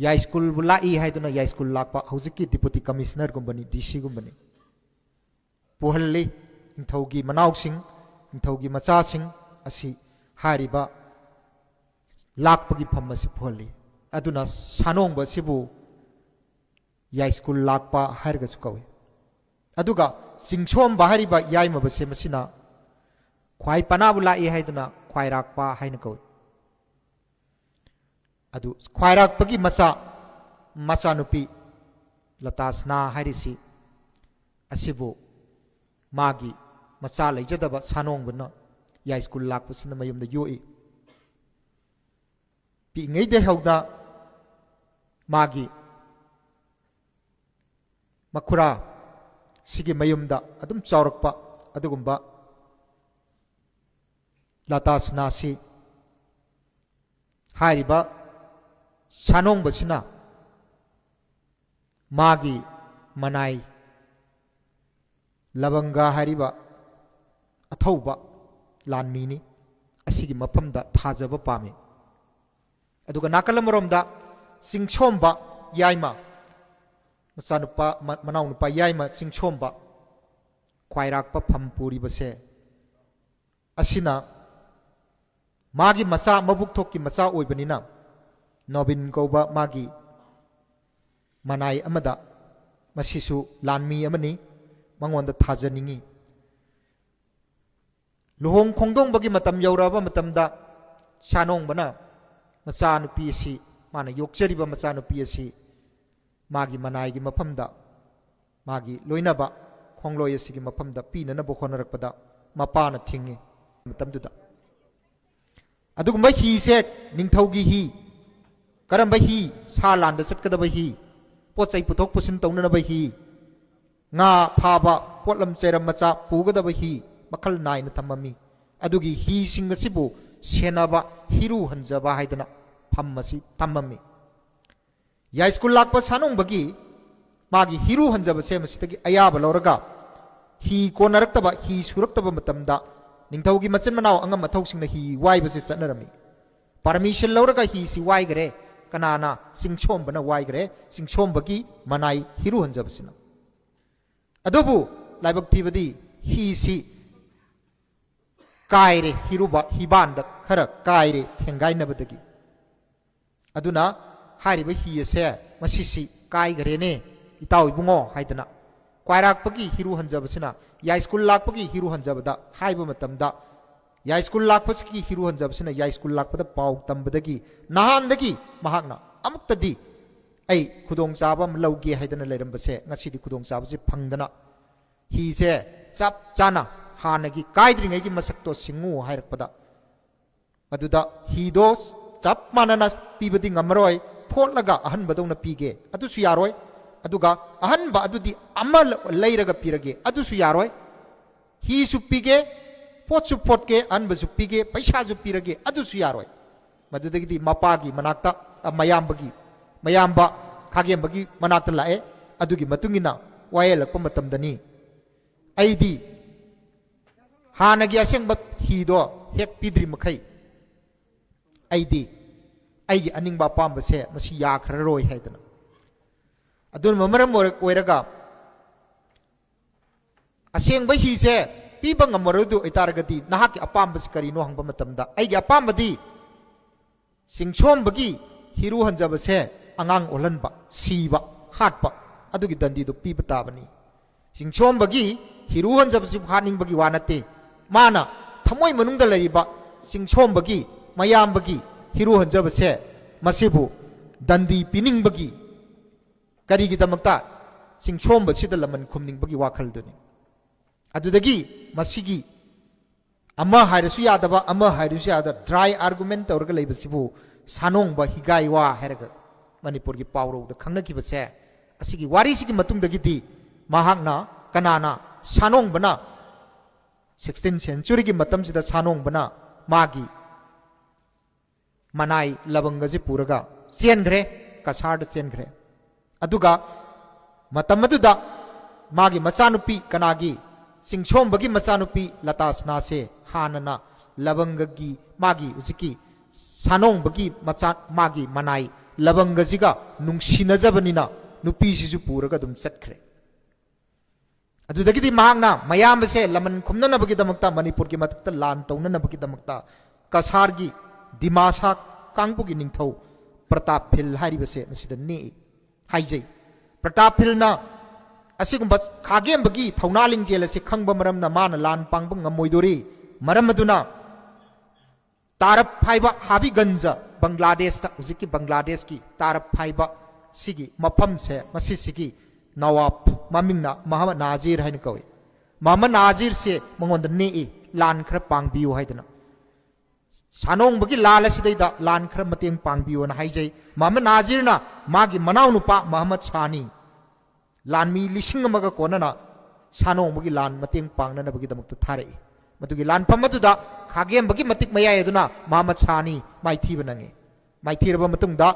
ꯌꯥꯏꯁ꯭ꯀꯨꯜꯕꯨ ꯂꯥꯛꯏ ꯍꯥꯏꯗꯨꯅ ꯌꯥꯏꯁ꯭ꯀꯨꯜ ꯂꯥꯛꯄ, ꯍꯧꯖꯤꯛꯀꯤ ꯗꯤꯄꯨꯇꯤ ꯀꯃꯤꯁꯅꯔꯒꯨꯝꯕꯅꯤ, ꯗꯤ ꯁꯤꯒꯨꯝꯕꯅꯤ꯫ ꯄꯨꯍꯜꯂꯤ꯫ ꯅꯤꯡꯊꯧꯒꯤ ꯃꯅꯥꯎꯁꯤꯡ, ꯅꯤꯡꯊꯧꯒꯤ ꯃꯆꯥꯁꯤꯡ ꯑꯁꯤ ꯍꯥꯏꯔꯤꯕ ꯂꯥꯛꯄꯒꯤ ꯐꯝ ꯑꯁꯤ ꯄꯨꯍꯜꯂꯤ꯫ ꯑꯗꯨꯅ ꯁꯥꯅꯣꯡꯕ ꯑꯁꯤꯕꯨ ꯌꯥꯏꯁ꯭ꯀꯨꯜ ꯂꯥꯛꯄ ꯍꯥꯏꯔꯒꯁꯨ ꯀꯧꯏ꯫ ꯑꯗꯨꯒ ꯆꯤꯡꯁꯣꯝꯕ ꯍꯥꯏꯔꯤꯕ ꯌꯥꯏꯃꯕꯁꯦ ꯃꯁꯤꯅ ꯈ꯭ꯋꯥꯏ ꯄꯅꯥꯕꯨ ꯂꯥꯛꯏ ꯍꯥꯏꯗꯨꯅ ꯈ꯭ꯋꯥꯏꯔꯥꯛꯄ ꯍꯥꯏꯅ ꯀꯧꯏ꯫ ꯑꯗꯨ ꯈ꯭ꯋꯥꯏꯔꯥꯛꯄꯒꯤ ꯃꯆꯥ, ꯃꯆꯥꯅꯨꯄꯤ ꯂꯇꯥꯁꯅꯥ ꯍꯥꯏꯔꯤꯁꯤ ꯑꯁꯤꯕꯨ ꯃꯥꯒꯤ ꯃꯆꯥ ꯂꯩꯖꯗꯕ ꯁꯥꯅꯣꯡꯕꯅ ꯌꯥꯏꯁ꯭ꯀꯨꯜ ꯂꯥꯛꯄꯁꯤꯅ ꯃꯌꯨꯝꯗ ꯌꯣꯛꯏ꯫ ꯄꯤꯛꯏꯉꯩꯗꯒꯤ ꯍꯧꯅ ꯃꯥꯒꯤ ꯃꯈꯨꯔꯥ ꯁꯤꯒꯤ ꯃꯌꯨꯝꯗ ꯑꯗꯨꯝ ꯆꯥꯎꯔꯛꯄ ꯑꯗꯨꯒꯨꯝꯕ ꯂꯇꯥꯁꯅꯥꯁꯤ ꯍꯥꯏꯔꯤꯕ ꯁꯥꯅꯣꯡꯕꯁꯤꯅ ꯃꯥꯒꯤ ꯃꯅꯥꯏ ꯂꯕꯪꯒ ꯍꯥꯏꯔꯤꯕ ꯑꯊꯧꯕ ꯂꯥꯟꯃꯤꯅꯤ, ꯑꯁꯤꯒꯤ ꯃꯐꯝꯗ ꯊꯥꯖꯕ ꯄꯥꯝꯃꯤ꯫ ꯑꯗꯨꯒ ꯅꯥꯀꯜ ꯑꯃꯔꯣꯝꯗ ꯆꯤꯡꯁꯣꯝꯕ ꯌꯥꯏꯃ, ꯃꯆꯥꯅꯨꯄꯥ, ꯃ-, ꯃꯅꯥꯎꯅꯨꯄꯥ ꯌꯥꯏꯃ ꯆꯤꯡꯁꯣꯝꯕ ꯈ꯭ꯋꯥꯏꯔꯥꯛꯄ ꯐꯝ ꯄꯨꯔꯤꯕꯁꯦ ꯑꯁꯤꯅ ꯃꯥꯒꯤ ꯃꯆꯥ, ꯃꯕꯨꯛ ꯊꯣꯛꯀꯤ ꯃꯆꯥ ꯑꯣꯏꯕꯅꯤꯅ ꯅꯣꯕꯤꯟ ꯀꯧꯕ ꯃꯥꯒꯤ ꯃꯅꯥꯏ ꯑꯃꯗ ꯃꯁꯤꯁꯨ ꯂꯥꯟꯃꯤ ꯑꯃꯅꯤ, ꯃꯉꯣꯟꯗ ꯊꯥꯖꯅꯤꯡꯏ꯫ ꯂꯨꯍꯣꯡ ꯈꯣꯡꯗꯣꯡꯕꯒꯤ ꯃꯇꯝ ꯌꯧꯔꯛꯑꯕ ꯃꯇꯝꯗ ꯁꯥꯅꯣꯡꯕꯅ ꯃꯆꯥꯅꯨꯄꯤ ꯑꯁꯤ, ꯃꯥꯅ ꯌꯣꯛꯆꯔꯤꯕ ꯃꯆꯥꯅꯨꯄꯤ ꯑꯁꯤ ꯃꯥꯒꯤ ꯃꯅꯥꯏꯒꯤ ꯃꯐꯝꯗ, ꯃꯥꯒꯤ ꯂꯣꯏꯅꯕ ꯈꯣꯡꯂꯣꯏ ꯑꯁꯤꯒꯤ ꯃꯐꯝꯗ ꯄꯤꯅꯅꯕ ꯍꯣꯠꯅꯔꯛꯄꯗ ꯃꯄꯥꯅ ꯊꯤꯡꯉꯤ꯫ ꯃꯇꯝꯗꯨꯗ ꯑꯗꯨꯒꯨꯝꯕ ꯍꯤꯁꯦ ꯅꯤꯡꯊꯧꯒꯤ ꯍꯤ, ꯀꯔꯝꯕ ꯍꯤ? ꯁꯥ ꯂꯥꯟꯗ ꯆꯠꯀꯗꯕ ꯍꯤ, ꯄꯣꯠ ꯆꯩ ꯄꯨꯊꯣꯛ ꯄꯨꯁꯤꯟ ꯇꯧꯅꯅꯕ ꯍꯤ, ꯉꯥ ꯐꯥꯕ, ꯄꯣꯠꯂꯝ ꯆꯩꯔꯝ ꯃꯆꯥ ꯄꯨꯒꯗꯕ ꯍꯤ ꯃꯈꯜ ꯅꯥꯏꯅ ꯊꯝꯃꯝꯃꯤ꯫ ꯑꯗꯨꯒꯤ ꯍꯤꯁꯤꯡ ꯑꯁꯤꯕꯨ ꯁꯦꯟꯅꯕ ꯍꯤꯔꯨ ꯍꯟꯖꯕ ꯍꯥꯏꯗꯅ ꯐꯝ ꯑꯁꯤ ꯊꯝꯃꯝꯃꯤ꯫ ꯌꯥꯏꯁ꯭ꯀꯨꯜ ꯂꯥꯛꯄ ꯁꯥꯅꯣꯡꯕꯒꯤ ꯃꯥꯒꯤ ꯍꯤꯔꯨ ꯍꯟꯖꯕꯁꯦ ꯃꯁꯤꯗꯒꯤ ꯑꯌꯥꯕ ꯂꯧꯔꯒ ꯍꯤ ꯀꯣꯟꯅꯔꯛꯇꯕ, ꯍꯤ ꯁꯨꯔꯛꯇꯕ ꯃꯇꯝꯗ ꯅꯤꯡꯊꯧꯒꯤ ꯃꯆꯤꯟ ꯃꯅꯥꯎ ꯑꯉꯝ ꯑꯊꯧꯁꯤꯡꯅ ꯍꯤ ꯋꯥꯏꯕꯁꯦ ꯆꯠꯅꯔꯝꯃꯤ꯫ ꯄꯔꯃꯤꯁꯟ ꯂꯧꯔꯒ ꯍꯤꯁꯤ ꯋꯥꯏꯈꯔꯦ꯫ ꯀꯅꯥꯅ? ꯆꯤꯡꯁꯣꯝꯕꯅ ꯋꯥꯏꯈꯔꯦ, ꯆꯤꯡꯁꯣꯝꯕꯒꯤ ꯃꯅꯥꯏ ꯍꯤꯔꯨ ꯍꯟꯖꯕꯁꯤꯅ꯫ ꯑꯗꯨꯕꯨ ꯂꯥꯏꯕꯛ ꯊꯤꯕꯗꯤ ꯍꯤꯁꯤ ꯀꯥꯏꯔꯦ, ꯍꯤꯔꯨꯕ, ꯍꯤꯕꯥꯟꯗ ꯈꯔ ꯀꯥꯏꯔꯦ ꯊꯦꯡꯒꯥꯏꯅꯕꯗꯒꯤ꯫ ꯑꯗꯨꯅ ꯍꯥꯏꯔꯤꯕ ꯍꯤ ꯑꯁꯦ ꯃꯁꯤꯁꯤ ꯀꯥꯏꯈꯔꯦꯅꯦ ꯏꯇꯥꯎ ꯏꯕꯨꯡꯉꯣ ꯍꯥꯏꯗꯅ ꯀ꯭ꯋꯥꯏꯔꯥꯛꯄꯒꯤ ꯍꯤꯔꯨ ꯍꯟꯖꯕꯁꯤꯅ ꯌꯥꯏꯁ꯭ꯀꯨꯜ ꯂꯥꯛꯄꯒꯤ ꯍꯤꯔꯨ ꯍꯟꯖꯕꯗ ꯍꯥꯏꯕ ꯃꯇꯝꯗ ꯌꯥꯏꯁ꯭ꯀꯨꯜ ꯂꯥꯛꯄꯁꯤꯒꯤ ꯍꯤꯔꯨ ꯍꯟꯖꯕꯁꯤꯅ ꯌꯥꯏꯁ꯭ꯀꯨꯜ ꯂꯥꯛꯄꯗ ꯄꯥꯎ ꯇꯝꯕꯗꯒꯤ ꯅꯍꯥꯟꯗꯒꯤ ꯃꯍꯥꯛꯅ ꯑꯃꯨꯛꯇꯗꯤ ꯑꯩ ꯈꯨꯗꯣꯡꯆꯥꯕ ꯑꯃ ꯂꯧꯒꯦ ꯍꯥꯏꯗꯅ ꯂꯩꯔꯝꯕꯁꯦ ꯉꯁꯤꯗꯤ ꯈꯨꯗꯣꯡꯆꯥꯕꯁꯤ ꯐꯪꯗꯅ ꯍꯤꯁꯦ ꯆꯞ ꯆꯥꯅ ꯍꯥꯟꯅꯒꯤ ꯀꯥꯏꯗ꯭ꯔꯤꯉꯩꯒꯤ ꯃꯁꯛꯇꯣ ꯁꯤꯡꯉꯨ ꯍꯥꯏꯔꯛꯄꯗ, ꯃꯗꯨꯗ ꯍꯤꯗꯣ ꯆꯞ ꯃꯥꯟꯅꯅ ꯄꯤꯕꯗꯤ ꯉꯝꯃꯔꯣꯏ, ꯐꯣꯠꯂꯒ ꯑꯍꯟꯕꯗꯧꯅ ꯄꯤꯒꯦ, ꯑꯗꯨꯁꯨ ꯌꯥꯔꯣꯏ꯫ ꯑꯗꯨꯒ ꯑꯍꯟꯕ ꯑꯗꯨꯗꯤ ꯑꯃ ꯂ-, ꯂꯩꯔꯒ ꯄꯤꯔꯒꯦ, ꯑꯗꯨꯁꯨ ꯌꯥꯔꯣꯏ꯫ ꯍꯤꯁꯨ ꯄꯤꯒꯦ, ꯐꯣꯠꯁꯨ ꯐꯣꯠꯀꯦ, ꯑꯍꯟꯕꯁꯨ ꯄꯤꯒꯦ, ꯄꯩꯁꯥꯁꯨ ꯄꯤꯔꯒꯦ, ꯑꯗꯨꯁꯨ ꯌꯥꯔꯣꯏ꯫ ꯃꯗꯨꯗꯒꯤꯗꯤ ꯃꯄꯥꯒꯤ ꯃꯅꯥꯛꯇ, ꯑ, ꯃꯌꯥꯝꯕꯒꯤ, ꯃꯌꯥꯝꯕ ꯈꯥꯒꯦꯝꯕꯒꯤ ꯃꯅꯥꯛꯇ ꯂꯥꯛꯑꯦ꯫ ꯑꯗꯨꯒꯤ ꯃꯇꯨꯡ ꯏꯟꯅ ꯋꯥꯌꯦꯜꯂꯛꯄ ꯃꯇꯝꯗꯅꯤ, "ꯑꯩꯗꯤ ꯍꯥꯟꯅꯒꯤ ꯑꯁꯦꯡꯕ ꯍꯤꯗꯣ ꯍꯦꯛ ꯄꯤꯗ꯭ꯔꯤ ꯃꯈꯩ ꯑꯩꯗꯤ ꯑꯩꯒꯤ ꯑꯅꯤꯡꯕ ꯑꯄꯥꯝꯕꯁꯦ ꯃꯁꯤ ꯌꯥꯈ꯭ꯔꯔꯣꯏ" ꯍꯥꯏꯗꯅ꯫ ꯑꯗꯨꯅ ꯃꯔꯝ ꯑꯣꯏꯔ-, ꯑꯣꯏꯔꯒ ꯑꯁꯦꯡꯕ ꯍꯤꯁꯦ ꯄꯤꯕ ꯉꯝꯃꯔꯣꯏꯗꯣꯏ ꯑꯣꯏꯇꯥꯔꯒꯗꯤ ꯅꯍꯥꯛꯀꯤ ꯑꯄꯥꯝꯕꯁꯤ ꯀꯔꯤꯅꯣ ꯍꯪꯕ ꯃꯇꯝꯗ, ꯑꯩꯒꯤ ꯑꯄꯥꯝꯕꯗꯤ ꯆꯤꯡꯁꯣꯝꯕꯒꯤ ꯍꯤꯔꯨ ꯍꯟꯖꯕꯁꯦ ꯑꯉꯥꯡ ꯑꯣꯜꯍꯟꯕ, ꯁꯤꯕ, ꯍꯥꯠꯄ, ꯑꯗꯨꯒꯤ ꯗꯟꯗꯤꯗꯨ ꯄꯤꯕ ꯇꯥꯕꯅꯤ꯫ ꯆꯤꯡꯁꯣꯝꯕꯒꯤ ꯍꯤꯔꯨ ꯍꯟꯖꯕꯁꯤꯕꯨ ꯍꯥꯠꯅꯤꯡꯕꯒꯤ ꯋꯥ ꯅꯠꯇꯦ꯫ ꯃꯥꯅ ꯊꯃꯣꯏ ꯃꯅꯨꯡꯗ ꯂꯩꯔꯤꯕ ꯆꯤꯡꯁꯣꯝꯕꯒꯤ, ꯃꯌꯥꯝꯕꯒꯤ ꯍꯤꯔꯨ ꯍꯟꯖꯕꯁꯦ, ꯃꯁꯤꯕꯨ ꯗꯟꯗꯤ ꯄꯤꯅꯤꯡꯕꯒꯤ, ꯀꯔꯤꯒꯤꯗꯃꯛꯇ? ꯆꯤꯡꯁꯣꯝꯕꯁꯤꯗ ꯂꯃꯟ ꯈꯨꯝꯅꯤꯡꯕꯒꯤ ꯋꯥꯈꯜꯗꯨꯅꯤ꯫ ꯑꯗꯨꯗꯒꯤ ꯃꯁꯤꯒꯤ ꯑꯃ ꯍꯥꯏꯔꯁꯨ ꯌꯥꯗꯕ, ꯑꯃ ꯍꯥꯏꯔꯁꯨ ꯌꯥꯗꯕ, dry argument ꯇꯧꯔꯒ ꯂꯩꯕꯁꯤꯕꯨ ꯁꯥꯅꯣꯡꯕ ꯍꯤꯒꯥꯏ ꯋꯥ ꯍꯥꯏꯔꯒ ꯃꯅꯤꯄꯨꯔꯒꯤ ꯄꯥꯎꯔꯧꯗ ꯈꯪꯅꯈꯤꯕꯁꯦ, ꯑꯁꯤꯒꯤ ꯋꯥꯔꯤꯁꯤꯒꯤ ꯃꯇꯨꯡꯗꯒꯤꯗꯤ ꯃꯍꯥꯛꯅ, ꯀꯅꯥꯅ, ꯁꯥꯅꯣꯡꯕꯅ, sixteenth century ꯒꯤ ꯃꯇꯝꯁꯤꯗ ꯁꯥꯅꯣꯡꯕꯅ ꯃꯥꯒꯤ ꯃꯅꯥꯏ ꯂꯕꯪꯒꯁꯤ ꯄꯨꯔꯒ ꯆꯦꯟꯈ꯭ꯔꯦ, ꯀꯁꯥꯔꯗ ꯆꯦꯟꯈ꯭ꯔꯦ꯫ ꯑꯗꯨꯒ ꯃꯇꯝ ꯑꯗꯨꯗ ꯃꯥꯒꯤ ꯃꯆꯥꯅꯨꯄꯤ, ꯀꯅꯥꯒꯤ? ꯆꯤꯡꯁꯣꯝꯕꯒꯤ ꯃꯆꯥꯅꯨꯄꯤ ꯂꯇꯥꯁꯅꯥꯁꯦ ꯍꯥꯟꯅꯅ ꯂꯕꯪꯒꯒꯤ, ꯃꯥꯒꯤ ꯍꯧꯖꯤꯛꯀꯤ ꯁꯥꯅꯣꯡꯕꯒꯤ ꯃꯆꯥ, ꯃꯥꯒꯤ ꯃꯅꯥꯏ ꯂꯕꯪꯒꯁꯤꯒ ꯅꯨꯡꯁꯤꯅꯖꯕꯅꯤꯅ ꯅꯨꯄꯤꯁꯤꯁꯨ ꯄꯨꯔꯒ ꯑꯗꯨꯝ ꯆꯠꯈ꯭ꯔꯦ꯫ ꯑꯗꯨꯗꯒꯤꯗꯤ ꯃꯍꯥꯛꯅ ꯃꯌꯥꯝꯕꯁꯦ ꯂꯃꯟ ꯈꯨꯝꯅꯅꯕꯒꯤꯗꯃꯛꯇ, ꯃꯅꯤꯄꯨꯔꯒꯤ ꯃꯊꯛꯇ ꯂꯥꯟ ꯇꯧꯅꯅꯕꯒꯤꯗꯃꯛꯇ ꯀꯁꯥꯔꯒꯤ ꯗꯤꯃꯥꯁꯥ ꯀꯥꯡꯕꯨꯒꯤ ꯅꯤꯡꯊꯧ ꯄ꯭ꯔꯇꯥꯞ ꯐꯤꯜ ꯍꯥꯏꯔꯤꯕꯁꯦ ꯃꯁꯤꯗ ꯅꯦꯛꯏ ꯍꯥꯏꯖꯩ꯫ ꯄ꯭ꯔꯇꯥꯞ ꯐꯤꯜꯅ ꯑꯁꯤꯒꯨꯝꯕ ꯈꯥꯒꯦꯝꯕꯒꯤ ꯊꯧꯅꯥ ꯂꯤꯡꯖꯦꯜ ꯑꯁꯤ ꯈꯪꯕ ꯃꯔꯝꯅ ꯃꯥꯅ ꯂꯥꯟ ꯄꯥꯡꯕ ꯉꯝꯃꯣꯏꯗꯣꯔꯤ, ꯃꯔꯝ ꯑꯗꯨꯅ ꯇꯥꯔꯞ ꯍꯥꯏꯕ ꯍꯥꯕꯤꯒꯟꯖ, ꯕꯪꯒ꯭ꯂꯥꯗꯦꯁꯇ, ꯍꯧꯖꯤꯛꯀꯤ ꯕꯪꯒ꯭ꯂꯥꯗꯦꯁꯀꯤ ꯇꯥꯔꯞ ꯍꯥꯏꯕ ꯁꯤꯒꯤ ꯃꯐꯝꯁꯦ, ꯃꯁꯤꯁꯤꯒꯤ ꯅꯋꯥꯕ ꯃꯃꯤꯡꯅ ꯃꯍꯃꯗ ꯅꯥꯖꯤꯔ ꯍꯥꯏꯅ ꯀꯧꯏ꯫ ꯃꯍꯃꯗ ꯅꯥꯖꯤꯔꯁꯦ ꯃꯉꯣꯟꯗ ꯅꯦꯛꯏ, "ꯂꯥꯟ ꯈꯔ ꯄꯥꯡꯕꯤꯌꯨ" ꯍꯥꯏꯗꯅ꯫ "ꯁꯥꯅꯣꯡꯕꯒꯤ ꯂꯥꯟ ꯑꯁꯤꯗꯩꯗ ꯂꯥꯟ ꯈꯔ ꯃꯇꯦꯡ ꯄꯥꯡꯕꯤꯌꯨꯅ" ꯍꯥꯏꯖꯩ꯫ ꯃꯍꯃꯗ ꯅꯥꯖꯤꯔꯅ ꯃꯥꯒꯤ ꯃꯅꯥꯎꯅꯨꯄꯥ ꯃꯍꯃꯗ ꯁꯥꯅꯤ, ꯂꯥꯟꯃꯤ ꯂꯤꯁꯤꯡ ꯑꯃꯒ ꯀꯣꯟꯅꯅ ꯁꯥꯅꯣꯡꯕꯒꯤ ꯂꯥꯟ ꯃꯇꯦꯡ ꯄꯥꯡꯅꯅꯕꯒꯤꯗꯃꯛꯇ ꯊꯥꯔꯛꯏ꯫ ꯃꯗꯨꯒꯤ ꯂꯥꯟꯐꯝ ꯑꯗꯨꯗ ꯈꯥꯒꯦꯝꯕꯒꯤ ꯃꯇꯤꯛ ꯃꯌꯥꯏ ꯑꯗꯨꯅ ꯃꯍꯃꯗ ꯁꯥꯅꯤ ꯃꯥꯏꯊꯤꯕ ꯅꯪꯉꯤ꯫ ꯃꯥꯏꯊꯤꯔꯕ ꯃꯇꯨꯡꯗ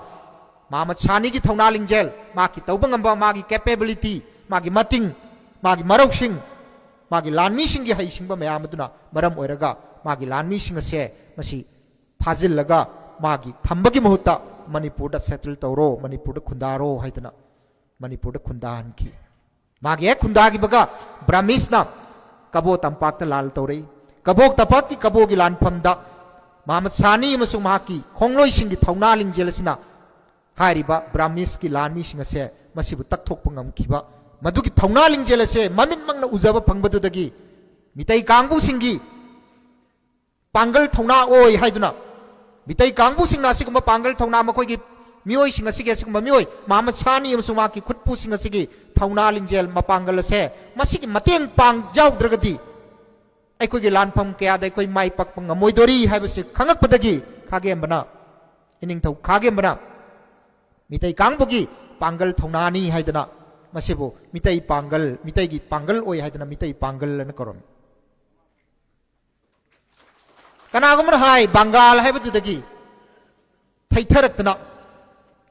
ꯃꯍꯃꯗ ꯁꯥꯅꯤꯒꯤ ꯊꯧꯅꯥ ꯂꯤꯡꯖꯦꯜ, ꯃꯍꯥꯛꯀꯤ ꯇꯧꯕ ꯉꯝꯕ, ꯃꯥꯒꯤ capability, ꯃꯥꯒꯤ ꯃꯇꯤꯡ, ꯃꯥꯒꯤ ꯃꯔꯧꯁꯤꯡ, ꯃꯥꯒꯤ ꯂꯥꯟꯃꯤꯁꯤꯡꯒꯤ ꯍꯩꯁꯤꯡꯕ ꯃꯌꯥꯝ ꯑꯗꯨꯅ ꯃꯔꯝ ꯑꯣꯏꯔꯒ ꯃꯥꯒꯤ ꯂꯥꯟꯃꯤꯁꯤꯡ ꯑꯁꯦ ꯃꯁꯤ ꯐꯥꯖꯤꯜꯂꯒ ꯃꯥꯒꯤ ꯊꯝꯕꯒꯤ ꯃꯍꯨꯠꯇ ꯃꯅꯤꯄꯨꯔꯗ settle ꯇꯧꯔꯣ, ꯃꯅꯤꯄꯨꯔꯗ ꯈꯨꯟꯗꯥꯔꯣ ꯍꯥꯏꯗꯅ ꯃꯅꯤꯄꯨꯔꯗ ꯈꯨꯟꯗꯥꯍꯟꯈꯤ꯫ ꯃꯥꯒꯤ ꯍꯦꯛ ꯈꯨꯟꯗꯥꯈꯤꯕꯒ ꯕ꯭ꯔꯥꯍꯃꯤꯁꯅ ꯀꯕꯣ ꯇꯝꯄꯥꯛꯇ ꯂꯥꯜ ꯇꯧꯔꯛꯏ꯫ ꯀꯕꯣ ꯇꯝꯄꯥꯛꯀꯤ ꯀꯕꯣꯒꯤ ꯂꯥꯟꯐꯝꯗ ꯃꯍꯃꯗ ꯁꯥꯅꯤ ꯑꯃꯁꯨꯡ ꯃꯍꯥꯛꯀꯤ ꯈꯣꯡꯂꯣꯏꯁꯤꯡꯒꯤ ꯊꯧꯅꯥ ꯂꯤꯡꯖꯦꯜ ꯑꯁꯤꯅ ꯍꯥꯏꯔꯤꯕ ꯕ꯭ꯔꯥꯍꯃꯤꯁꯀꯤ ꯂꯥꯟꯃꯤꯁꯤꯡ ꯑꯁꯦ ꯃꯁꯤꯕꯨ ꯇꯛꯊꯣꯛꯄ ꯉꯝꯈꯤꯕ, ꯃꯗꯨꯒꯤ ꯊꯧꯅꯥ ꯂꯤꯡꯖꯦꯜ ꯑꯁꯦ ꯃꯃꯤꯠꯃꯛꯅ ꯎꯖꯕ ꯐꯪꯕꯗꯨꯗꯒꯤ ꯃꯤꯇꯩ ꯀꯥꯡꯕꯨꯁꯤꯡꯒꯤ ꯄꯥꯡꯒꯜ ꯊꯧꯅꯥ ꯑꯣꯏ ꯍꯥꯏꯗꯨꯅ, ꯃꯤꯇꯩ ꯀꯥꯡꯕꯨꯁꯤꯡꯅ ꯑꯁꯤꯒꯨꯝꯕ ꯄꯥꯡꯒꯜ ꯊꯧꯅꯥ, ꯃꯈꯣꯏꯒꯤ ꯃꯤꯑꯣꯏꯁꯤꯡ ꯑꯁꯤꯒꯤ, ꯑꯁꯤꯒꯨꯝꯕ ꯃꯤꯑꯣꯏ ꯃꯍꯃꯗ ꯁꯥꯅꯤ ꯑꯃꯁꯨꯡ ꯃꯍꯥꯛꯀꯤ ꯈꯨꯠꯄꯨꯁꯤꯡ ꯑꯁꯤꯒꯤ ꯊꯧꯅꯥ ꯂꯤꯡꯖꯦꯜ ꯃꯄꯥꯡꯒꯜ ꯑꯁꯦ, ꯃꯁꯤꯒꯤ ꯃꯇꯦꯡ ꯄꯥꯡ ꯌꯥꯎꯗ꯭ꯔꯒꯗꯤ ꯑꯩꯈꯣꯏꯒꯤ ꯂꯥꯟꯐꯝ ꯀꯌꯥꯗ ꯑꯩꯈꯣꯏ ꯃꯥꯏ ꯄꯥꯛꯄ ꯉꯝꯃꯣꯏꯗꯣꯔꯤ ꯍꯥꯏꯕꯁꯤ ꯈꯪꯉꯛꯄꯗꯒꯤ ꯈꯥꯒꯦꯝꯕꯅ, ꯏꯅꯤꯡꯊꯧ ꯈꯥꯒꯦꯝꯕꯅ ꯃꯤꯇꯩ ꯀꯥꯡꯕꯨꯒꯤ ꯄꯥꯡꯒꯜ ꯊꯧꯅꯥꯅꯤ ꯍꯥꯏꯗꯅ ꯃꯁꯤꯕꯨ ꯃꯤꯇꯩ ꯄꯥꯡꯒꯜ, ꯃꯤꯇꯩꯒꯤ ꯄꯥꯡꯒꯜ ꯑꯣꯏ ꯍꯥꯏꯗꯅ ꯃꯤꯇꯩ ꯄꯥꯡꯒꯜ ꯑꯅ ꯀꯧꯔꯝꯃꯤ꯫ ꯀꯅꯥꯒꯨꯝꯕꯅ ꯍꯥꯏ, ꯕꯪꯒꯥꯜ ꯍꯥꯏꯕꯗꯨꯗꯒꯤ ꯊꯩꯊꯔꯛꯇꯅ,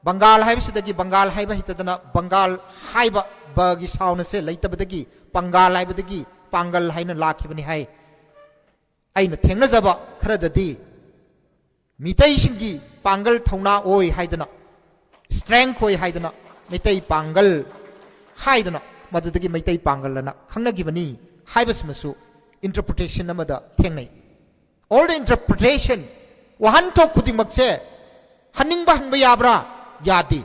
ꯕꯪꯒꯥꯜ ꯍꯥꯏꯕꯁꯤꯗꯒꯤ, ꯕꯪꯒꯥꯜ ꯍꯥꯏꯕ ꯍꯩꯇꯗꯅ ꯕꯪꯒꯥꯜ ꯍꯥꯏꯕ ꯕꯒꯤ sound ꯑꯁꯦ ꯂꯩꯇꯕꯗꯒꯤ ꯄꯪꯒꯥꯜ ꯍꯥꯏꯕꯗꯒꯤ ꯄꯥꯡꯒꯜ ꯍꯥꯏꯅ ꯂꯥꯛꯈꯤꯕꯅꯤ ꯍꯥꯏ꯫ ꯑꯩꯅ ꯊꯦꯡꯅꯖꯕ ꯈꯔꯗꯗꯤ ꯃꯤꯇꯩꯁꯤꯡꯒꯤ ꯄꯥꯡꯒꯜ ꯊꯧꯅꯥ ꯑꯣꯏ ꯍꯥꯏꯗꯅ, strength ꯑꯣꯏ ꯍꯥꯏꯗꯅ, ꯃꯤꯇꯩ ꯄꯥꯡꯒꯜ ꯍꯥꯏꯗꯅ, ꯃꯗꯨꯗꯒꯤ ꯃꯩꯇꯩ ꯄꯥꯡꯒꯜ ꯑꯅ ꯈꯪꯅꯈꯤꯕꯅꯤ ꯍꯥꯏꯕꯁꯤꯃꯁꯨ interpretation ꯑꯃꯗ ꯊꯦꯡꯅꯩ꯫ All the interpretation, ꯋꯥꯍꯟꯊꯣꯛ ꯈꯨꯗꯤꯡꯃꯛꯁꯦ ꯍꯟꯅꯤꯡꯕ ꯍꯟꯕ ꯌꯥꯕ꯭ꯔꯥ? ꯌꯥꯗꯦ꯫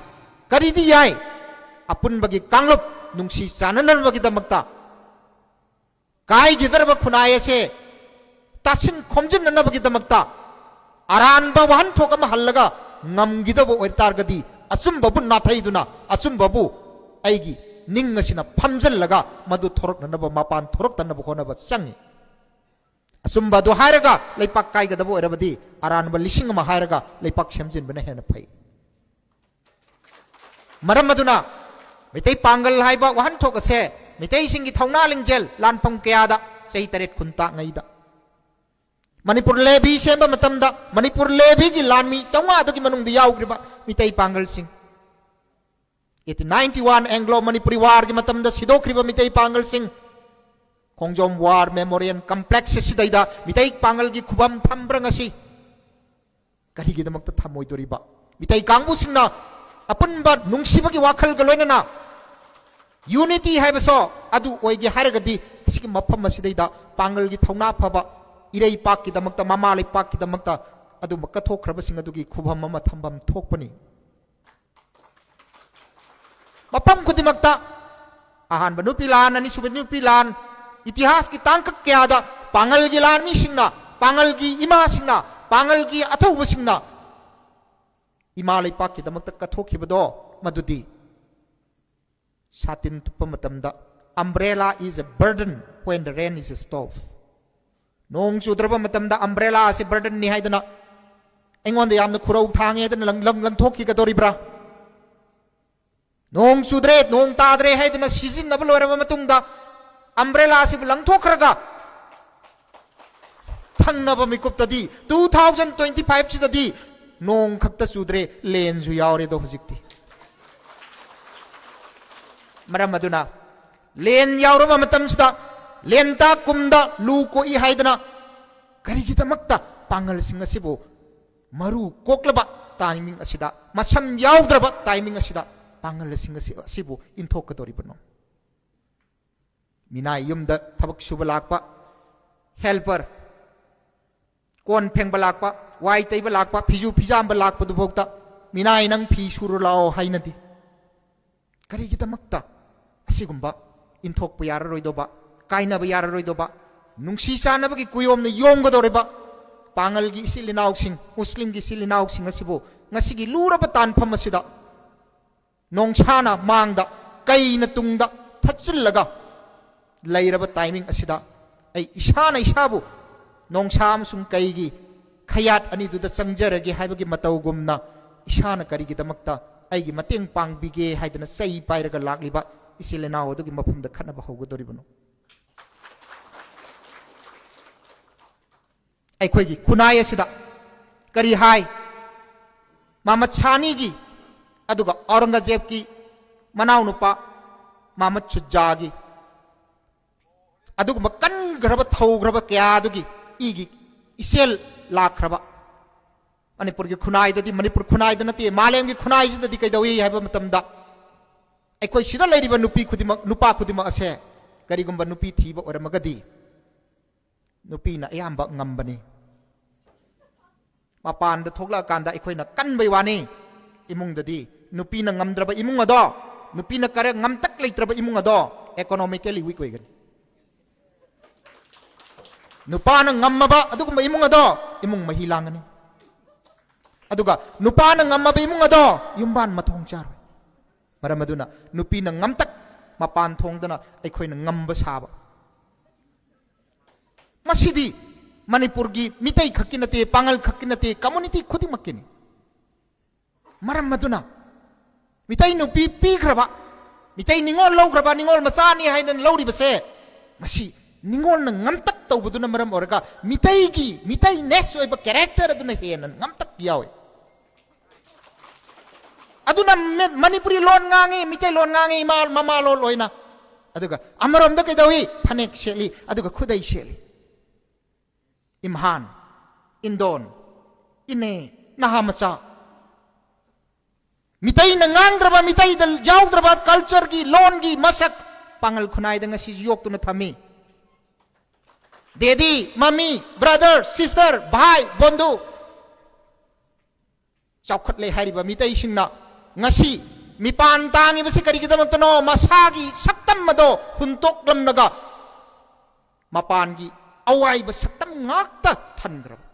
ꯀꯔꯤꯗꯤ ꯌꯥꯏ? ꯑꯄꯨꯟꯕꯒꯤ ꯀꯥꯡꯂꯨꯞ ꯅꯨꯡꯁꯤ ꯆꯥꯟꯅꯅꯕꯒꯤꯗꯃꯛꯇ ꯀꯥꯏꯒꯤꯗꯧꯔꯕ ꯈꯨꯟꯅꯥꯏ ꯑꯁꯦ ꯇꯥꯁꯤꯟ ꯈꯣꯝꯖꯤꯟꯅꯅꯕꯒꯤꯗꯃꯛꯇ ꯑꯔꯥꯟꯕ ꯋꯥꯍꯟꯊꯣꯛ ꯑꯃ ꯍꯜꯂꯒ ꯉꯝꯈꯤꯗꯕ ꯑꯣꯏꯇꯥꯔꯒꯗꯤ, ꯑꯆꯨꯝꯕꯕꯨ ꯅꯥꯊꯩꯗꯨꯅ, ꯑꯆꯨꯝꯕꯕꯨ ꯑꯩꯒꯤ ꯅꯤꯡ ꯑꯁꯤꯅ ꯐꯝꯖꯤꯜꯂꯒ ꯃꯗꯨ ꯊꯣꯔꯛꯅꯅꯕ, ꯃꯄꯥꯟ ꯊꯣꯔꯛꯇꯅꯕ ꯍꯣꯠꯅꯕ ꯆꯪꯏ꯫ ꯑꯆꯨꯝꯕ ꯑꯗꯨ ꯍꯥꯏꯔꯒ ꯂꯩꯄꯥꯛ ꯀꯥꯏꯒꯗꯕ ꯑꯣꯏꯔꯕꯗꯤ, ꯑꯔꯥꯟꯕ ꯂꯤꯁꯤꯡ ꯑꯃ ꯍꯥꯏꯔꯒ ꯂꯩꯄꯥꯛ ꯁꯦꯝꯖꯤꯟꯕꯅ ꯍꯦꯟꯅ ꯐꯩ꯫ ꯃꯔꯝ ꯑꯗꯨꯅ ꯃꯩꯇꯩ ꯄꯥꯡꯒꯜ ꯍꯥꯏꯕ ꯋꯥꯍꯟꯊꯣꯛ ꯑꯁꯦ ꯃꯩꯇꯩꯁꯤꯡꯒꯤ ꯊꯧꯅꯥ ꯂꯤꯡꯖꯦꯜ ꯂꯥꯟꯐꯝ ꯀꯌꯥꯗ ꯆꯍꯤ ꯇꯔꯦꯠ ꯀꯨꯟ ꯇꯥꯛꯉꯩꯗ ꯃꯅꯤꯄꯨꯔ ꯂꯦꯚꯤ ꯁꯦꯝꯕ ꯃꯇꯝꯗ ꯃꯅꯤꯄꯨꯔ ꯂꯦꯚꯤꯒꯤ ꯂꯥꯟꯃꯤ ꯆꯥꯝꯃꯉꯥ ꯑꯗꯨꯒꯤ ꯃꯅꯨꯡꯗ ꯌꯥꯎꯈ꯭ꯔꯤꯕ Meitei ꯄꯥꯡꯒꯜꯁꯤꯡ, eighteen ninety one Anglo Manipuri War ꯒꯤ ꯃꯇꯝꯗ ꯁꯤꯗꯣꯛꯈ꯭ꯔꯤꯕ ꯃꯤꯇꯩ ꯄꯥꯡꯒꯜꯁꯤꯡ, ꯈꯣꯡꯖꯣꯝ War Memorial Complex ꯑꯁꯤꯗꯩꯗ ꯃꯤꯇꯩ ꯄꯥꯡꯒꯜꯒꯤ ꯈꯨꯕꯝ ꯊꯝꯕ꯭ꯔꯥ ꯉꯁꯤ? ꯀꯔꯤꯒꯤꯗꯃꯛꯇ ꯊꯝꯃꯣꯏꯗꯣꯔꯤꯕ? ꯃꯤꯇꯩ ꯀꯥꯡꯕꯨꯁꯤꯡꯅ ꯑꯄꯨꯟꯕ ꯅꯨꯡꯁꯤꯕꯒꯤ ꯋꯥꯈꯜꯒ ꯂꯣꯏꯅꯅ unity ꯍꯥꯏꯕꯁꯣ ꯑꯗꯨ ꯑꯣꯏꯒꯦ ꯍꯥꯏꯔꯒꯗꯤ, ꯑꯁꯤꯒꯤ ꯃꯐꯝ ꯑꯁꯤꯗꯩꯗ ꯄꯥꯡꯒꯜꯒꯤ ꯊꯧꯅꯥ ꯐꯕ, ꯏꯔꯩꯄꯥꯛꯀꯤꯗꯃꯛꯇ, ꯃꯃꯥ ꯂꯩꯄꯥꯛꯀꯤꯗꯃꯛꯇ ꯑꯗꯨꯝꯕ ꯀꯠꯊꯣꯛꯈ꯭ꯔꯕꯁꯤꯡ ꯑꯗꯨꯒꯤ ꯈꯨꯕꯝ ꯑꯃ ꯊꯝꯐꯝ ꯊꯣꯛꯄꯅꯤ꯫ ꯃꯐꯝ ꯈꯨꯗꯤꯡꯃꯛꯇ ꯑꯍꯥꯟꯕ ꯅꯨꯄꯤ ꯂꯥꯟ, ꯑꯅꯤꯁꯨꯕ ꯅꯨꯄꯤ ꯂꯥꯟ, ꯏꯇꯤꯍꯥꯁꯀꯤ ꯇꯥꯡꯀꯛ ꯀꯌꯥꯗ ꯄꯥꯡꯒꯜꯒꯤ ꯂꯥꯟꯃꯤꯁꯤꯡꯅ, ꯄꯥꯡꯒꯜꯒꯤ ꯏꯃꯥꯁꯤꯡꯅ, ꯄꯥꯡꯒꯜꯒꯤ ꯑꯊꯧꯕꯁꯤꯡꯅ ꯏꯃꯥ ꯂꯩꯄꯥꯛꯀꯤꯗꯃꯛꯇ ꯀꯠꯊꯣꯛꯈꯤꯕꯗꯣ, ꯃꯗꯨꯗꯤ ꯁꯥꯇꯤꯟ ꯇꯨꯞꯄ ꯃꯇꯝꯗ, "Umbrella is a burden when the rain is stop." ꯅꯣꯡ ꯆꯨꯗ꯭ꯔꯕ ꯃꯇꯝꯗ ꯑꯝꯕ꯭ꯔꯦꯂꯥ ꯑꯁꯤ ꯕꯔꯗꯟꯅꯤ ꯍꯥꯏꯗꯅ ꯑꯩꯉꯣꯟꯗ ꯌꯥꯝꯅ ꯈꯨꯔꯧ ꯊꯥꯡꯉꯦ ꯍꯥꯏꯗꯅ ꯂꯪ-, ꯂꯪ-, ꯂꯪꯊꯣꯛꯈꯤꯒꯗꯧꯔꯤꯕ꯭ꯔꯥ? ꯅꯣꯡ ꯆꯨꯗ꯭ꯔꯦ, ꯅꯣꯡ ꯇꯥꯗ꯭ꯔꯦ ꯍꯥꯏꯗꯅ ꯁꯤꯖꯤꯟꯅꯕ ꯂꯣꯏꯔꯕ ꯃꯇꯨꯡꯗ ꯑꯝꯕ꯭ꯔꯦꯂꯥ ꯑꯁꯤꯕꯨ ꯂꯪꯊꯣꯛꯈ꯭ꯔꯒ ꯊꯪꯅꯕ ꯃꯤꯀꯨꯞꯇꯗꯤ, two thousand twenty five ꯁꯤꯗꯗꯤ ꯅꯣꯡ ꯈꯛꯇ ꯆꯨꯗ꯭ꯔꯦ, ꯂꯦꯟꯁꯨ ꯌꯥꯎꯔꯦꯗꯣ ꯍꯧꯖꯤꯛꯇꯤ꯫ ꯃꯔꯝ ꯑꯗꯨꯅ ꯂꯦꯟ ꯌꯥꯎꯔꯕ ꯃꯇꯝꯁꯤꯗ ꯂꯦꯟꯇꯥꯛ ꯀꯨꯝꯗ ꯂꯨ ꯀꯣꯛꯏ ꯍꯥꯏꯗꯅ ꯀꯔꯤꯒꯤꯗꯃꯛꯇ ꯄꯥꯡꯒꯜꯁꯤꯡ ꯑꯁꯤꯕꯨ ꯃꯔꯨ ꯀꯣꯛꯂꯕ timing ꯑꯁꯤꯗ, ꯃꯁꯝ ꯌꯥꯎꯗ꯭ꯔꯕ timing ꯑꯁꯤꯗ ꯄꯥꯡꯒꯜꯁꯤꯡ ꯑꯁꯤ, ꯑꯁꯤꯕꯨ ꯏꯟꯊꯣꯛꯀꯗꯧꯔꯤꯕꯅꯣ? ꯃꯤꯅꯥꯏ ꯌꯨꯝꯗ ꯊꯕꯛ ꯁꯨꯕ ꯂꯥꯛꯄ helper, ꯀꯣꯟ ꯐꯦꯡꯕ ꯂꯥꯛꯄ, ꯋꯥꯏ ꯇꯩꯕ ꯂꯥꯛꯄ, ꯐꯤꯖꯨ ꯐꯤꯖꯥꯝꯕ ꯂꯥꯛꯄꯗꯨꯐꯥꯎꯗ "ꯃꯤꯅꯥꯏ, ꯅꯪ ꯐꯤ ꯁꯨꯔꯨ ꯂꯥꯛꯑꯣ" ꯍꯥꯏꯅꯗꯦ꯫ ꯀꯔꯤꯒꯤꯗꯃꯛꯇ ꯑꯁꯤꯒꯨꯝꯕ ꯏꯟꯊꯣꯛꯄ ꯌꯥꯔꯔꯣꯏꯗꯧꯕ, ꯀꯥꯏꯅꯕ ꯌꯥꯔꯔꯣꯏꯗꯧꯕ, ꯅꯨꯡꯁꯤ ꯆꯥꯟꯅꯕꯒꯤ ꯀꯨꯌꯣꯝꯅ ꯌꯣꯝꯒꯗꯧꯔꯤꯕ ꯄꯥꯉꯜꯒꯤ ꯏꯆꯤꯜ ꯏꯅꯥꯎꯁꯤꯡ, ꯃꯨꯁꯂꯤꯝꯒꯤ ꯏꯆꯤꯜ ꯏꯅꯥꯎꯁꯤꯡ ꯑꯁꯤꯕꯨ ꯉꯁꯤꯒꯤ ꯂꯨꯔꯕ ꯇꯥꯟꯐꯝ ꯑꯁꯤꯗ ꯅꯣꯡꯁꯥꯅ ꯃꯥꯡꯗ, ꯀꯩꯅ ꯇꯨꯡꯗ ꯊꯠꯆꯤꯜꯂꯒ ꯂꯩꯔꯕ timing ꯑꯁꯤꯗ ꯑꯩ ꯏꯁꯥꯅ ꯏꯁꯥꯕꯨ ꯅꯣꯡꯁꯥ ꯑꯃꯁꯨꯡ ꯀꯩꯒꯤ ꯈꯌꯥꯠ ꯑꯅꯤꯗꯨꯗ ꯆꯪꯖꯔꯒꯦ ꯍꯥꯏꯕꯒꯤ ꯃꯇꯧꯒꯨꯝꯅ, ꯏꯁꯥꯅ ꯀꯔꯤꯒꯤꯗꯃꯛꯇ ꯑꯩꯒꯤ ꯃꯇꯦꯡ ꯄꯥꯡꯕꯤꯒꯦ ꯍꯥꯏꯗꯅ ꯆꯩ ꯄꯥꯏꯔꯒ ꯂꯥꯛꯂꯤꯕ ꯏꯆꯤꯜ ꯏꯅꯥꯎ ꯑꯗꯨꯒꯤ ꯃꯐꯝꯗ ꯈꯠꯅꯕ ꯍꯧꯒꯗꯧꯔꯤꯕꯅꯣ? ꯑꯩꯈꯣꯏꯒꯤ ꯈꯨꯟꯅꯥꯏ ꯑꯁꯤꯗ ꯀꯔꯤ ꯍꯥꯏ? ꯃꯍꯃꯗ ꯁꯥꯅꯤꯒꯤ, ꯑꯗꯨꯒ ꯑꯧꯔꯪꯒꯖꯦꯕꯀꯤ ꯃꯅꯥꯎꯅꯨꯄꯥ ꯃꯍꯃꯗ ꯁꯨꯖꯥꯒꯤ, ꯑꯗꯨꯒꯨꯝꯕ ꯀꯟꯈ꯭ꯔꯕ, ꯊꯧꯈ꯭ꯔꯕ ꯀꯌꯥꯗꯨꯒꯤ ꯏꯒꯤ ꯏꯆꯦꯜ ꯂꯥꯛꯈ꯭ꯔꯕ ꯃꯅꯤꯄꯨꯔꯒꯤ ꯈꯨꯟꯅꯥꯏꯗꯗꯤ, ꯃꯅꯤꯄꯨꯔ ꯈꯨꯟꯅꯥꯏꯗ ꯅꯠꯇꯦ, ꯃꯥꯂꯦꯝꯒꯤ ꯈꯨꯟꯅꯥꯏꯁꯤꯗꯗꯤ ꯀꯩꯗꯧꯏ ꯍꯥꯏꯕ ꯃꯇꯝꯗ, ꯑꯩꯈꯣꯏ ꯁꯤꯗ ꯂꯩꯔꯤꯕ ꯅꯨꯄꯤ ꯈꯨꯗꯤꯡꯃꯛ, ꯅꯨꯄꯥ ꯈꯨꯗꯤꯡꯃꯛ ꯑꯁꯦ ꯀꯔꯤꯒꯨꯝꯕ ꯅꯨꯄꯤ ꯊꯤꯕ ꯑꯣꯏꯔꯝꯃꯒꯗꯤ, ꯅꯨꯄꯤꯅ ꯑꯌꯥꯝꯕ ꯉꯝꯕꯅꯤ꯫ ꯃꯄꯥꯟꯗ ꯊꯣꯛꯂꯛꯑꯀꯥꯟꯗ ꯑꯩꯈꯣꯏꯅ ꯀꯟꯕꯩ ꯋꯥꯅꯤ꯫ ꯏꯃꯨꯡꯗꯗꯤ ꯅꯨꯄꯤꯅ ꯉꯝꯗ꯭ꯔꯕ ꯏꯃꯨꯡ ꯑꯗꯣ, ꯅꯨꯄꯤꯅ ꯀꯔꯦ ꯉꯝꯇꯛ ꯂꯩꯇ꯭ꯔꯕ ꯏꯃꯨꯡ ꯑꯗꯣ economically weak ꯑꯣꯏꯒꯅꯤ꯫ ꯅꯨꯄꯥꯅ ꯉꯝꯃꯕ ꯑꯗꯨꯒꯨꯝꯕ ꯏꯃꯨꯡ ꯑꯗꯣ ꯏꯃꯨꯡ ꯃꯍꯤ ꯂꯥꯡꯒꯅꯤ꯫ ꯑꯗꯨꯒ ꯅꯨꯄꯥꯅ ꯉꯝꯃꯕ ꯏꯃꯨꯡ ꯑꯗꯣ ꯌꯨꯝꯕꯥꯟ ꯃꯊꯣꯡ ꯆꯥꯔꯣꯏ꯫ ꯃꯔꯝ ꯑꯗꯨꯅ ꯅꯨꯄꯤꯅ ꯉꯝꯇꯛ ꯃꯄꯥꯟ ꯊꯣꯡꯗꯅ ꯑꯩꯈꯣꯏꯅ ꯉꯝꯕ ꯁꯥꯕ꯫ ꯃꯁꯤꯗꯤ ꯃꯅꯤꯄꯨꯔꯒꯤ ꯃꯤꯇꯩ ꯈꯛꯀꯤ ꯅꯠꯇꯦ, ꯄꯥꯉꯜ ꯈꯛꯀꯤ ꯅꯠꯇꯦ, community ꯈꯨꯗꯤꯡꯃꯛꯀꯤꯅꯤ꯫ ꯃꯔꯝ ꯑꯗꯨꯅ ꯃꯤꯇꯩ ꯅꯨꯄꯤ ꯄꯤꯈ꯭ꯔꯕ, ꯃꯤꯇꯩ ꯅꯤꯉꯣꯜ ꯂꯧꯈ꯭ꯔꯕ, ꯅꯤꯉꯣꯜ ꯃꯆꯥꯅꯤ ꯍꯥꯏꯗꯅ ꯂꯧꯔꯤꯕꯁꯦ, ꯃꯁꯤ ꯅꯤꯉꯣꯜꯅ ꯉꯝꯇꯛ ꯇꯧꯕꯗꯨꯅ ꯃꯔꯝ ꯑꯣꯏꯔꯒ ꯃꯤꯇꯩꯒꯤ, ꯃꯤꯇꯩꯅꯦꯁ ꯑꯣꯏꯕ character ꯑꯗꯨꯅ ꯍꯦꯟꯅ ꯉꯝꯇꯛ ꯌꯥꯎꯏ꯫ ꯑꯗꯨꯅ ꯃꯤ-, ꯃꯅꯤꯄꯨꯔꯤ ꯂꯣꯟ ꯉꯥꯡꯉꯤ, ꯃꯤꯇꯩ ꯂꯣꯟ ꯉꯥꯡꯉꯤ, ꯏꯃꯥ ꯃꯃꯥ ꯂꯣꯟ ꯑꯣꯏꯅ꯫ ꯑꯗꯨꯒ ꯑꯃꯔꯣꯝꯗ ꯀꯩꯗꯧꯏ? ꯐꯅꯦꯛ ꯁꯦꯠꯂꯤ, ꯑꯗꯨꯒ ꯈꯨꯗꯩ ꯁꯦꯠꯂꯤ꯫ ꯏꯝꯍꯥꯟ, ꯏꯟꯗꯣꯟ, ꯏꯅꯦ, ꯅꯍꯥ ꯃꯆꯥ, ꯃꯤꯇꯩꯅ ꯉꯥꯡꯗ꯭ꯔꯕ, ꯃꯤꯇꯩꯗ ꯌꯥꯎꯗ꯭ꯔꯕ cultureꯒꯤ, ꯂꯣꯟꯒꯤ ꯃꯁꯛ ꯄꯥꯉꯜ ꯈꯨꯟꯅꯥꯏꯗ ꯉꯁꯤꯁꯨ ꯌꯣꯛꯇꯨꯅ ꯊꯝꯃꯤ꯫ ꯗꯦꯗꯤ, ꯃꯃꯤ, brother, sister, ꯚꯥꯏ, ꯕꯣꯟꯙꯨ, ꯆꯥꯎꯈꯠꯂꯦ ꯍꯥꯏꯔꯤꯕ ꯃꯤꯇꯩꯁꯤꯡꯅ ꯉꯁꯤ ꯃꯤꯄꯥꯟ ꯇꯥꯡꯉꯤꯕꯁꯤ ꯀꯔꯤꯒꯤꯗꯃꯛꯇꯅꯣ? ꯃꯁꯥꯒꯤ ꯁꯛꯇꯝ ꯑꯗꯣ ꯍꯨꯟꯇꯣꯛꯂꯝꯂꯒ ꯃꯄꯥꯟꯒꯤ ꯑꯋꯥꯏꯕ ꯁꯛꯇꯝ ꯉꯥꯛꯇ ꯊꯟꯈ꯭ꯔꯕ꯫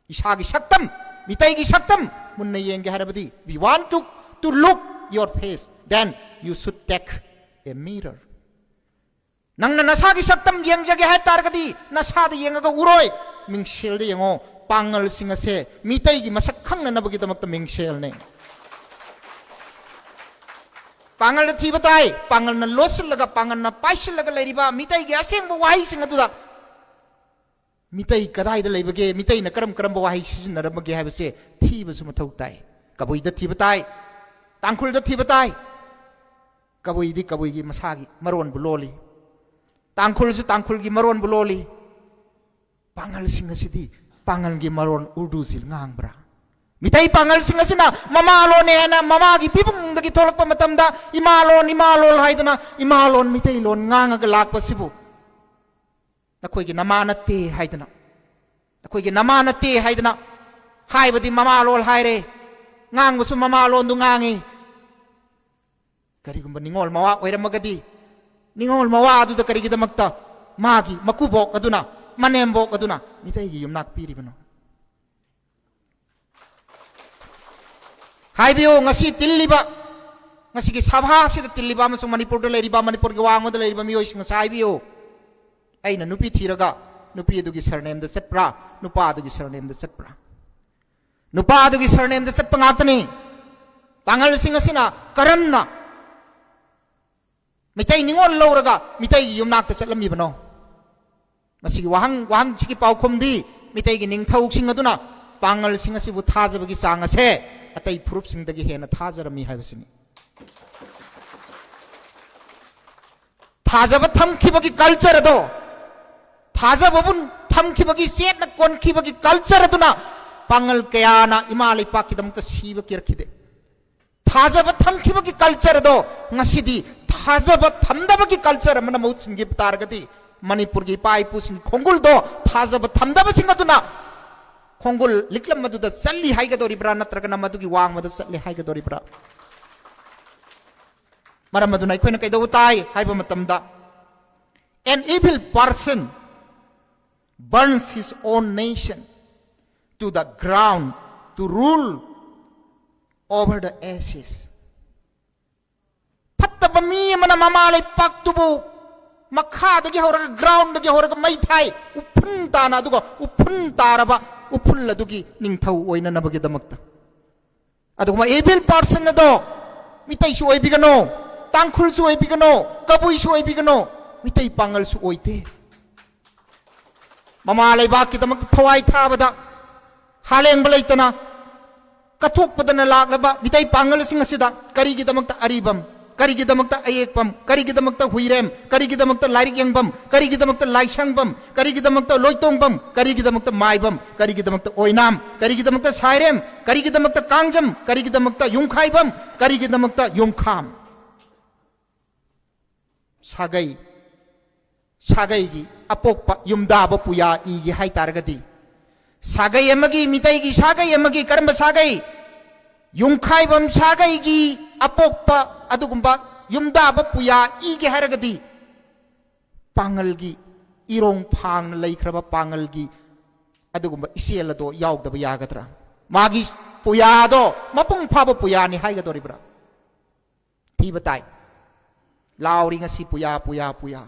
ꯏꯁꯥꯒꯤ ꯁꯛꯇꯝ, ꯃꯤꯇꯩꯒꯤ ꯁꯛꯇꯝ ꯃꯨꯟꯅ ꯌꯦꯡꯒꯦ ꯍꯥꯏꯔꯕꯗꯤ, we want to, to look your face, then you should take a mirror. ꯅꯪꯅ ꯅꯁꯥꯒꯤ ꯁꯛꯇꯝ ꯌꯦꯡꯖꯒꯦ ꯍꯥꯏ ꯇꯥꯔꯒꯗꯤ, ꯅꯁꯥꯗ ꯌꯦꯡꯉꯒ ꯎꯔꯣꯏ, ꯃꯤꯡꯁꯦꯜꯗ ꯌꯦꯡꯉꯣ꯫ ꯄꯥꯡꯒꯜꯁꯤꯡ ꯑꯁꯦ ꯃꯤꯇꯩꯒꯤ ꯃꯁꯛ ꯈꯪꯅꯅꯕꯒꯤꯗꯃꯛꯇ ꯃꯤꯡꯁꯦꯜꯅꯦ꯫ ꯄꯥꯡꯒꯜꯗ ꯊꯤꯕ ꯇꯥꯏ꯫ ꯄꯥꯡꯒꯜꯅ ꯂꯣꯠꯁꯤꯜꯂꯒ, ꯄꯥꯡꯒꯜꯅ ꯄꯥꯏꯁꯤꯜꯂꯒ ꯂꯩꯔꯤꯕ ꯃꯤꯇꯩꯒꯤ ꯑꯁꯦꯡꯕ ꯋꯥꯍꯩꯁꯤꯡ ꯑꯗꯨꯗ, ꯃꯤꯇꯩ ꯀꯗꯥꯏꯗ ꯂꯩꯕꯒꯦ, ꯃꯤꯇꯩꯅ ꯀꯔꯝ ꯀꯔꯝꯕ ꯋꯥꯍꯩ ꯁꯤꯖꯤꯟꯅꯔꯝꯕꯒꯦ ꯍꯥꯏꯕꯁꯦ ꯊꯤꯕꯁꯨ ꯃꯊꯧ ꯇꯥꯏ꯫ ꯀꯕꯨꯏꯗ ꯊꯤꯕ ꯇꯥꯏ, ꯇꯥꯡꯈꯨꯜꯗ ꯊꯤꯕ ꯇꯥꯏ꯫ ꯀꯕꯨꯏꯗꯤ ꯀꯕꯨꯏꯒꯤ ꯃꯁꯥꯒꯤ ꯃꯔꯣꯟꯕꯨ ꯂꯣꯜꯂꯤ, ꯇꯥꯡꯈꯨꯜꯁꯨ ꯇꯥꯡꯈꯨꯜꯒꯤ ꯃꯔꯣꯟꯕꯨ ꯂꯣꯜꯂꯤ꯫ ꯄꯥꯡꯒꯜꯁꯤꯡ ꯑꯁꯤꯗꯤ ꯄꯥꯡꯒꯜꯒꯤ ꯃꯔꯣꯟ ꯎꯔꯗꯨꯁꯤ ꯉꯥꯡꯕ꯭ꯔꯥ? ꯃꯤꯇꯩ ꯄꯥꯡꯒꯜꯁꯤꯡ ꯑꯁꯤꯅ ꯃꯃꯥꯂꯣꯟꯅꯦ ꯍꯥꯏꯅ ꯃꯃꯥꯒꯤ ꯄꯤꯕꯨꯡꯗꯒꯤ ꯊꯣꯛꯂꯛꯄ ꯃꯇꯝꯗ, ꯏꯃꯥꯂꯣꯟ, ꯏꯃꯥꯂꯣꯟ ꯍꯥꯏꯗꯅ ꯏꯃꯥꯂꯣꯟ ꯃꯤꯇꯩꯂꯣꯟ ꯉꯥꯡꯉꯒ ꯂꯥꯛꯄꯁꯤꯕꯨ ꯅꯈꯣꯏꯒꯤ ꯅꯃꯥ ꯅꯠꯇꯦ ꯍꯥꯏꯗꯅ, ꯅꯈꯣꯏꯒꯤ ꯅꯃꯥ ꯅꯠꯇꯦ ꯍꯥꯏꯗꯅ ꯍꯥꯏꯕꯗꯤ ꯃꯃꯥꯂꯣꯟ ꯍꯥꯏꯔꯦ, ꯉꯥꯡꯕꯁꯨ ꯃꯃꯥꯂꯣꯟꯗꯨ ꯉꯥꯡꯉꯤ꯫ ꯀꯔꯤꯒꯨꯝꯕ ꯅꯤꯉꯣꯜ ꯃꯋꯥ ꯑꯣꯏꯔꯝꯃꯒꯗꯤ, ꯅꯤꯉꯣꯜ ꯃꯋꯥ ꯑꯗꯨꯗ ꯀꯔꯤꯒꯤꯗꯃꯛꯇ ꯃꯥꯒꯤ ꯃꯀꯨꯕꯣꯛ ꯑꯗꯨꯅ, ꯃꯅꯦꯝꯕꯣꯛ ꯑꯗꯨꯅ ꯃꯤꯇꯩꯒꯤ ꯌꯨꯝꯅꯥꯛ ꯄꯤꯔꯤꯕꯅꯣ? ꯍꯥꯏꯕꯤꯌꯨ, ꯉꯁꯤ ꯇꯤꯜꯂꯤꯕ, ꯉꯁꯤꯒꯤ ꯁꯚꯥ ꯑꯁꯤꯗ ꯇꯤꯜꯂꯤꯕ ꯑꯃꯁꯨꯡ ꯃꯅꯤꯄꯨꯔꯗ ꯂꯩꯔꯤꯕ, ꯃꯅꯤꯄꯨꯔꯒꯤ ꯋꯥꯡꯃꯗ ꯂꯩꯔꯤꯕ ꯃꯤꯑꯣꯏꯁꯤꯡ ꯑꯁꯤ ꯍꯥꯏꯕꯤꯌꯨ, ꯑꯩꯅ ꯅꯨꯄꯤ ꯊꯤꯔꯒ ꯅꯨꯄꯤ ꯑꯗꯨꯒꯤ ꯁꯔꯅꯦꯝꯗ ꯆꯠꯄ꯭ꯔꯥ, ꯅꯨꯄꯥ ꯑꯗꯨꯒꯤ ꯁꯔꯅꯦꯝꯗ ꯆꯠꯄ꯭ꯔꯥ? ꯅꯨꯄꯥ ꯑꯗꯨꯒꯤ ꯁꯔꯅꯦꯝꯗ ꯆꯠꯄ ꯉꯥꯛꯇꯅꯤ꯫ ꯄꯥꯡꯒꯜꯁꯤꯡ ꯑꯁꯤꯅ ꯀꯔꯝꯅ ꯃꯤꯇꯩ ꯅꯤꯉꯣꯜ ꯂꯧꯔꯒ ꯃꯤꯇꯩꯒꯤ ꯌꯨꯝꯅꯥꯛꯇ ꯆꯠꯂꯝꯃꯤꯕꯅꯣ? ꯃꯁꯤꯒꯤ ꯋꯥꯍꯪ, ꯋꯥꯍꯪꯁꯤꯒꯤ ꯄꯥꯎꯈꯨꯝꯗꯤ ꯃꯤꯇꯩꯒꯤ ꯅꯤꯡꯊꯧꯁꯤꯡ ꯑꯗꯨꯅ ꯄꯥꯡꯒꯜꯁꯤꯡ ꯑꯁꯤꯕꯨ ꯊꯥꯖꯕꯒꯤ ꯆꯥꯡ ꯑꯁꯦ ꯑꯇꯩ ꯐꯨꯔꯨꯞꯁꯤꯡꯗꯒꯤ ꯍꯦꯟꯅ ꯊꯥꯖꯔꯝꯃꯤ ꯍꯥꯏꯕꯁꯤꯅꯤ꯫ ꯊꯥꯖꯕ ꯊꯝꯈꯤꯕꯒꯤ culture ꯑꯗꯣ, ꯊꯥꯖꯕꯕꯨ ꯊꯝꯈꯤꯕꯒꯤ, ꯆꯦꯠꯅ ꯀꯣꯟꯈꯤꯕꯒꯤ culture ꯑꯗꯨꯅ ꯄꯥꯡꯒꯜ ꯀꯌꯥꯅ ꯏꯃꯥ ꯂꯩꯄꯥꯛꯀꯤꯗꯃꯛꯇ ꯁꯤꯕ ꯀꯤꯔꯛꯈꯤꯗꯦ꯫ ꯊꯥꯖꯕ ꯊꯝꯈꯤꯕꯒꯤ culture ꯑꯗꯣ ꯉꯁꯤꯗꯤ ꯊꯥꯖꯕ ꯊꯝꯗꯕꯒꯤ culture ꯑꯃꯅ ꯃꯍꯨꯠ ꯁꯤꯟꯈꯤꯕ ꯇꯥꯔꯒꯗꯤ, ꯃꯅꯤꯄꯨꯔꯒꯤ ꯏꯄꯥ ꯏꯄꯨꯁꯤꯡꯒꯤ ꯈꯣꯡꯒꯨꯜꯗꯣ ꯊꯥꯖꯕ ꯊꯝꯗꯕꯁꯤꯡ ꯑꯗꯨꯅ ꯈꯣꯡꯒꯨꯜ ꯂꯤꯛꯂꯝ ꯑꯗꯨꯗ ꯆꯠꯂꯤ ꯍꯥꯏꯒꯗꯧꯔꯤꯕ꯭ꯔꯥ, ꯅꯠꯇ꯭ꯔꯒꯅ ꯃꯗꯨꯒꯤ ꯋꯥꯡꯃꯗ ꯆꯠꯂꯤ ꯍꯥꯏꯒꯗꯧꯔꯤꯕ꯭ꯔꯥ? ꯃꯔꯝ ꯑꯗꯨꯅ ꯑꯩꯈꯣꯏꯅ ꯀꯩꯗꯧꯕ ꯇꯥꯏ ꯍꯥꯏꯕ ꯃꯇꯝꯗ, An evil person burns his own nation to the ground to rule over the ashes. ꯐꯠꯇꯕ ꯃꯤ ꯑꯃꯅ ꯃꯃꯥ ꯂꯩꯄꯥꯛꯇꯨꯕꯨ ꯃꯈꯥꯗꯒꯤ ꯍꯧꯔꯒ, groundꯗꯒꯤ ꯍꯧꯔꯒ ꯃꯩ ꯊꯥꯏ, ꯎꯐꯨꯟ ꯇꯥꯅ, ꯑꯗꯨꯒ ꯎꯐꯨꯟ ꯇꯥꯔꯕ ꯎꯐꯨꯜ ꯑꯗꯨꯒꯤ ꯅꯤꯡꯊꯧ ꯑꯣꯏꯅꯅꯕꯒꯤꯗꯃꯛꯇ꯫ ꯑꯗꯨꯒꯨꯝꯕ evil person ꯑꯗꯣ ꯃꯤꯇꯩꯁꯨ ꯑꯣꯏꯕꯤꯒꯅꯣ, ꯇꯥꯡꯈꯨꯜꯁꯨ ꯑꯣꯏꯕꯤꯒꯅꯣ, ꯀꯕꯨꯏꯁꯨ ꯑꯣꯏꯕꯤꯒꯅꯣ, ꯃꯤꯇꯩ ꯄꯥꯉꯜꯁꯨ ꯑꯣꯏꯗꯦ꯫ ꯃꯃꯥ ꯂꯩꯕꯥꯛꯀꯤꯗꯃꯛꯇ ꯊꯋꯥꯏ ꯊꯥꯕꯗ ꯍꯥꯂꯦꯡꯕ ꯂꯩꯇꯅ ꯀꯠꯊꯣꯛꯄꯗꯅ ꯂꯥꯛꯂꯕ ꯃꯤꯇꯩ ꯄꯥꯉꯜꯁꯤꯡ ꯑꯁꯤꯗ ꯀꯔꯤꯒꯤꯗꯃꯛꯇ ꯑꯔꯤꯕꯝ, ꯀꯔꯤꯒꯤꯗꯃꯛꯇ ꯑꯌꯦꯛꯄꯝ, ꯀꯔꯤꯒꯤꯗꯃꯛꯇ ꯍꯨꯏꯔꯦꯝ, ꯀꯔꯤꯒꯤꯗꯃꯛꯇ ꯂꯥꯏꯔꯤꯛ ꯌꯦꯡꯕꯝ, ꯀꯔꯤꯒꯤꯗꯃꯛꯇ ꯂꯥꯏꯁꯪꯕꯝ, ꯀꯔꯤꯒꯤꯗꯃꯛꯇ ꯂꯣꯏꯇꯣꯡꯕꯝ, ꯀꯔꯤꯒꯤꯗꯃꯛꯇ ꯃꯥꯏꯕꯝ, ꯀꯔꯤꯒꯤꯗꯃꯛꯇ ꯑꯣꯏꯅꯥꯝ, ꯀꯔꯤꯒꯤꯗꯃꯛꯇ ꯁꯥꯏꯔꯦꯝ, ꯀꯔꯤꯒꯤꯗꯃꯛꯇ ꯀꯥꯡꯖꯝ, ꯀꯔꯤꯒꯤꯗꯃꯛꯇ ꯌꯨꯝꯈꯥꯏꯕꯝ, ꯀꯔꯤꯒꯤꯗꯃꯛꯇ ꯌꯨꯝꯈꯥꯝ? ꯁꯥꯒꯩ, ꯁꯥꯒꯩꯒꯤ ꯑꯄꯣꯛꯄ ꯌꯨꯝꯗꯥꯕ ꯄꯨꯌꯥ ꯏꯒꯦ ꯍꯥꯏ ꯇꯥꯔꯒꯗꯤ, ꯁꯥꯒꯩ ꯑꯃꯒꯤ, ꯃꯤꯇꯩꯒꯤ ꯁꯥꯒꯩ ꯑꯃꯒꯤ, ꯀꯔꯝꯕ ꯁꯥꯒꯩ? ꯌꯨꯝꯈꯥꯏꯕꯝ ꯁꯥꯒꯩꯒꯤ ꯑꯄꯣꯛꯄ ꯑꯗꯨꯒꯨꯝꯕ ꯌꯨꯝꯗꯥꯕ ꯄꯨꯌꯥ ꯏꯒꯦ ꯍꯥꯏꯔꯒꯗꯤ, ꯄꯥꯉꯜꯒꯤ ꯏꯔꯣꯡ ꯐꯥꯡꯅ ꯂꯩꯈ꯭ꯔꯕ ꯄꯥꯉꯜꯒꯤ ꯑꯗꯨꯒꯨꯝꯕ ꯏꯆꯦꯜ ꯑꯗꯣ ꯌꯥꯎꯗꯕ ꯌꯥꯒꯗ꯭ꯔꯥ? ꯃꯥꯒꯤ ꯄꯨꯌꯥꯗꯣ ꯃꯄꯨꯡ ꯐꯥꯕ ꯄꯨꯌꯥꯅꯤ ꯍꯥꯏꯒꯗꯧꯔꯤꯕ꯭ꯔꯥ? ꯊꯤꯕ ꯇꯥꯏ꯫ ꯂꯥꯎꯔꯤ ꯉꯁꯤ ꯄꯨꯌꯥ, ꯄꯨꯌꯥ, ꯄꯨꯌꯥ꯫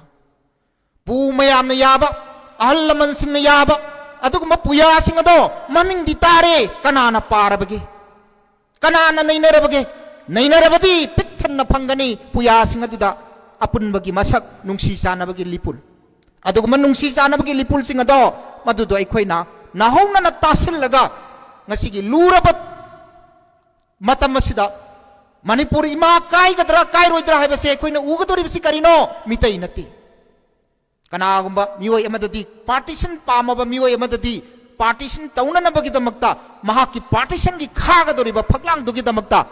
ꯄꯨ ꯃꯌꯥꯝꯅ ꯌꯥꯕ, ꯑꯍꯜ ꯂꯃꯟꯁꯤꯡꯅ ꯌꯥꯕ ꯑꯗꯨꯒꯨꯝꯕ ꯄꯨꯌꯥꯁꯤꯡ ꯑꯗꯣ ꯃꯃꯤꯡꯗꯤ ꯇꯥꯔꯦ꯫ ꯀꯅꯥꯅ ꯄꯥꯔꯕꯒꯦ? ꯀꯅꯥꯅ ꯅꯩꯅꯔꯕꯒꯦ? ꯅꯩꯅꯔꯕꯗꯤ ꯄꯤꯛ ꯊꯟꯅ ꯐꯪꯒꯅꯤ ꯄꯨꯌꯥꯁꯤꯡ ꯑꯗꯨꯗ ꯑꯄꯨꯟꯕꯒꯤ ꯃꯁꯛ, ꯅꯨꯡꯁꯤ ꯆꯥꯟꯅꯕꯒꯤ ꯂꯤꯄꯨꯜ꯫ ꯑꯗꯨꯒꯨꯝꯕ ꯅꯨꯡꯁꯤ ꯆꯥꯟꯅꯕꯒꯤ ꯂꯤꯄꯨꯜꯁꯤꯡ ꯑꯗꯣ ꯃꯗꯨꯗꯣ ꯑꯩꯈꯣꯏꯅ ꯅꯥꯍꯧꯅꯅ ꯇꯥꯁꯤꯜꯂꯒ ꯉꯁꯤꯒꯤ ꯂꯨꯔꯕ ꯃꯇꯝ ꯑꯁꯤꯗ ꯃꯅꯤꯄꯨꯔ ꯏꯃꯥ ꯀꯥꯏꯒꯗ꯭ꯔꯥ ꯀꯥꯏꯔꯣꯏꯗ꯭ꯔꯥ ꯍꯥꯏꯕꯁꯦ ꯑꯩꯈꯣꯏꯅ ꯎꯒꯗꯧꯔꯤꯕꯁꯤ ꯀꯔꯤꯅꯣ? ꯃꯤꯇꯩ ꯅꯠꯇꯦ꯫ ꯀꯅꯥꯒꯨꯝꯕ ꯃꯤꯑꯣꯏ ꯑꯃꯗꯗꯤ, partition ꯄꯥꯝꯃꯕ ꯃꯤꯑꯣꯏ ꯑꯃꯗꯗꯤ, partition ꯇꯧꯅꯅꯕꯒꯤꯗꯃꯛꯇ, ꯃꯍꯥꯛꯀꯤ partitionꯒꯤ ꯈꯥꯒꯗꯧꯔꯤꯕ ꯐꯛꯂꯥꯡꯗꯨꯒꯤꯗꯃꯛꯇ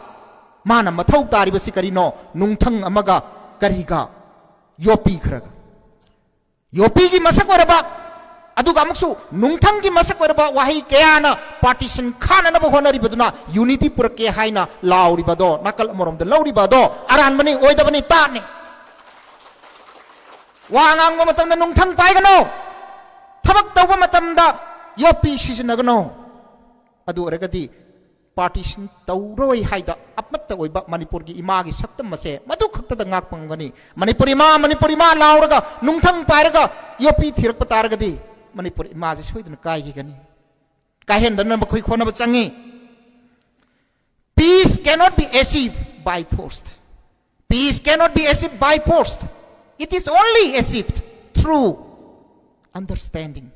ꯃꯥꯅ ꯃꯊꯧ ꯇꯥꯔꯤꯕꯁꯤ ꯀꯔꯤꯅꯣ? ꯅꯨꯡꯊꯪ ꯑꯃꯒ ꯀꯔꯤꯒ ꯌꯣꯠꯄꯤꯈ꯭ꯔꯒ꯫ ꯌꯣꯠꯄꯤꯒꯤ ꯃꯁꯛ ꯑꯣꯏꯔꯕ, ꯑꯗꯨꯒ ꯑꯃꯨꯛꯁꯨ ꯅꯨꯡꯊꯪꯒꯤ ꯃꯁꯛ ꯑꯣꯏꯔꯕ ꯋꯥꯍꯩ ꯀꯌꯥꯅ partition ꯈꯥꯅꯅꯕ ꯍꯣꯠꯅꯔꯤꯕꯗꯨꯅ unity ꯄꯨꯔꯛꯀꯦ ꯍꯥꯏꯅ ꯂꯥꯎꯔꯤꯕꯗꯣ, ꯅꯥꯀꯜ ꯑꯃꯔꯣꯝꯗ ꯂꯧꯔꯤꯕ ꯑꯗꯣ ꯑꯔꯥꯟꯕꯅꯤ, ꯑꯣꯏꯗꯕꯅꯤ, ꯇꯥꯠꯅꯤ꯫ ꯋꯥ ꯉꯥꯡꯕ ꯃꯇꯝꯗ ꯅꯨꯡꯊꯪ ꯄꯥꯏꯒꯅꯣ, ꯊꯕꯛ ꯇꯧꯕ ꯃꯇꯝꯗ ꯌꯣꯠꯄꯤ ꯁꯤꯖꯤꯟꯅꯒꯅꯣ꯫ ꯑꯗꯨ ꯑꯣꯏꯔꯒꯗꯤ partition ꯇꯧꯔꯣꯏ ꯍꯥꯏꯗ ꯑꯃꯠꯇ ꯑꯣꯏꯕ ꯃꯅꯤꯄꯨꯔꯒꯤ ꯏꯃꯥꯒꯤ ꯁꯛꯇꯝ ꯑꯁꯦ ꯃꯗꯨ ꯈꯛꯇꯗ ꯉꯥꯛꯄ ꯉꯝꯒꯅꯤ꯫ ꯃꯅꯤꯄꯨꯔ ꯏꯃꯥ, ꯃꯅꯤꯄꯨꯔ ꯏꯃꯥ ꯂꯥꯎꯔꯒ ꯅꯨꯡꯊꯪ ꯄꯥꯏꯔꯒ ꯌꯣꯠꯄꯤ ꯊꯤꯔꯛꯄ ꯇꯥꯔꯒꯗꯤ ꯃꯅꯤꯄꯨꯔ ꯏꯃꯥꯁꯦ ꯁꯣꯏꯗꯅ ꯀꯥꯏꯈꯤꯒꯅꯤ꯫ ꯀꯥꯏꯍꯟꯗꯅꯕ ꯑꯩꯈꯣꯏ ꯍꯣꯠꯅꯕ ꯆꯪꯉꯤ꯫ Peace cannot be achieved by force. Peace cannot be achieved by force. It is only achieved through understanding.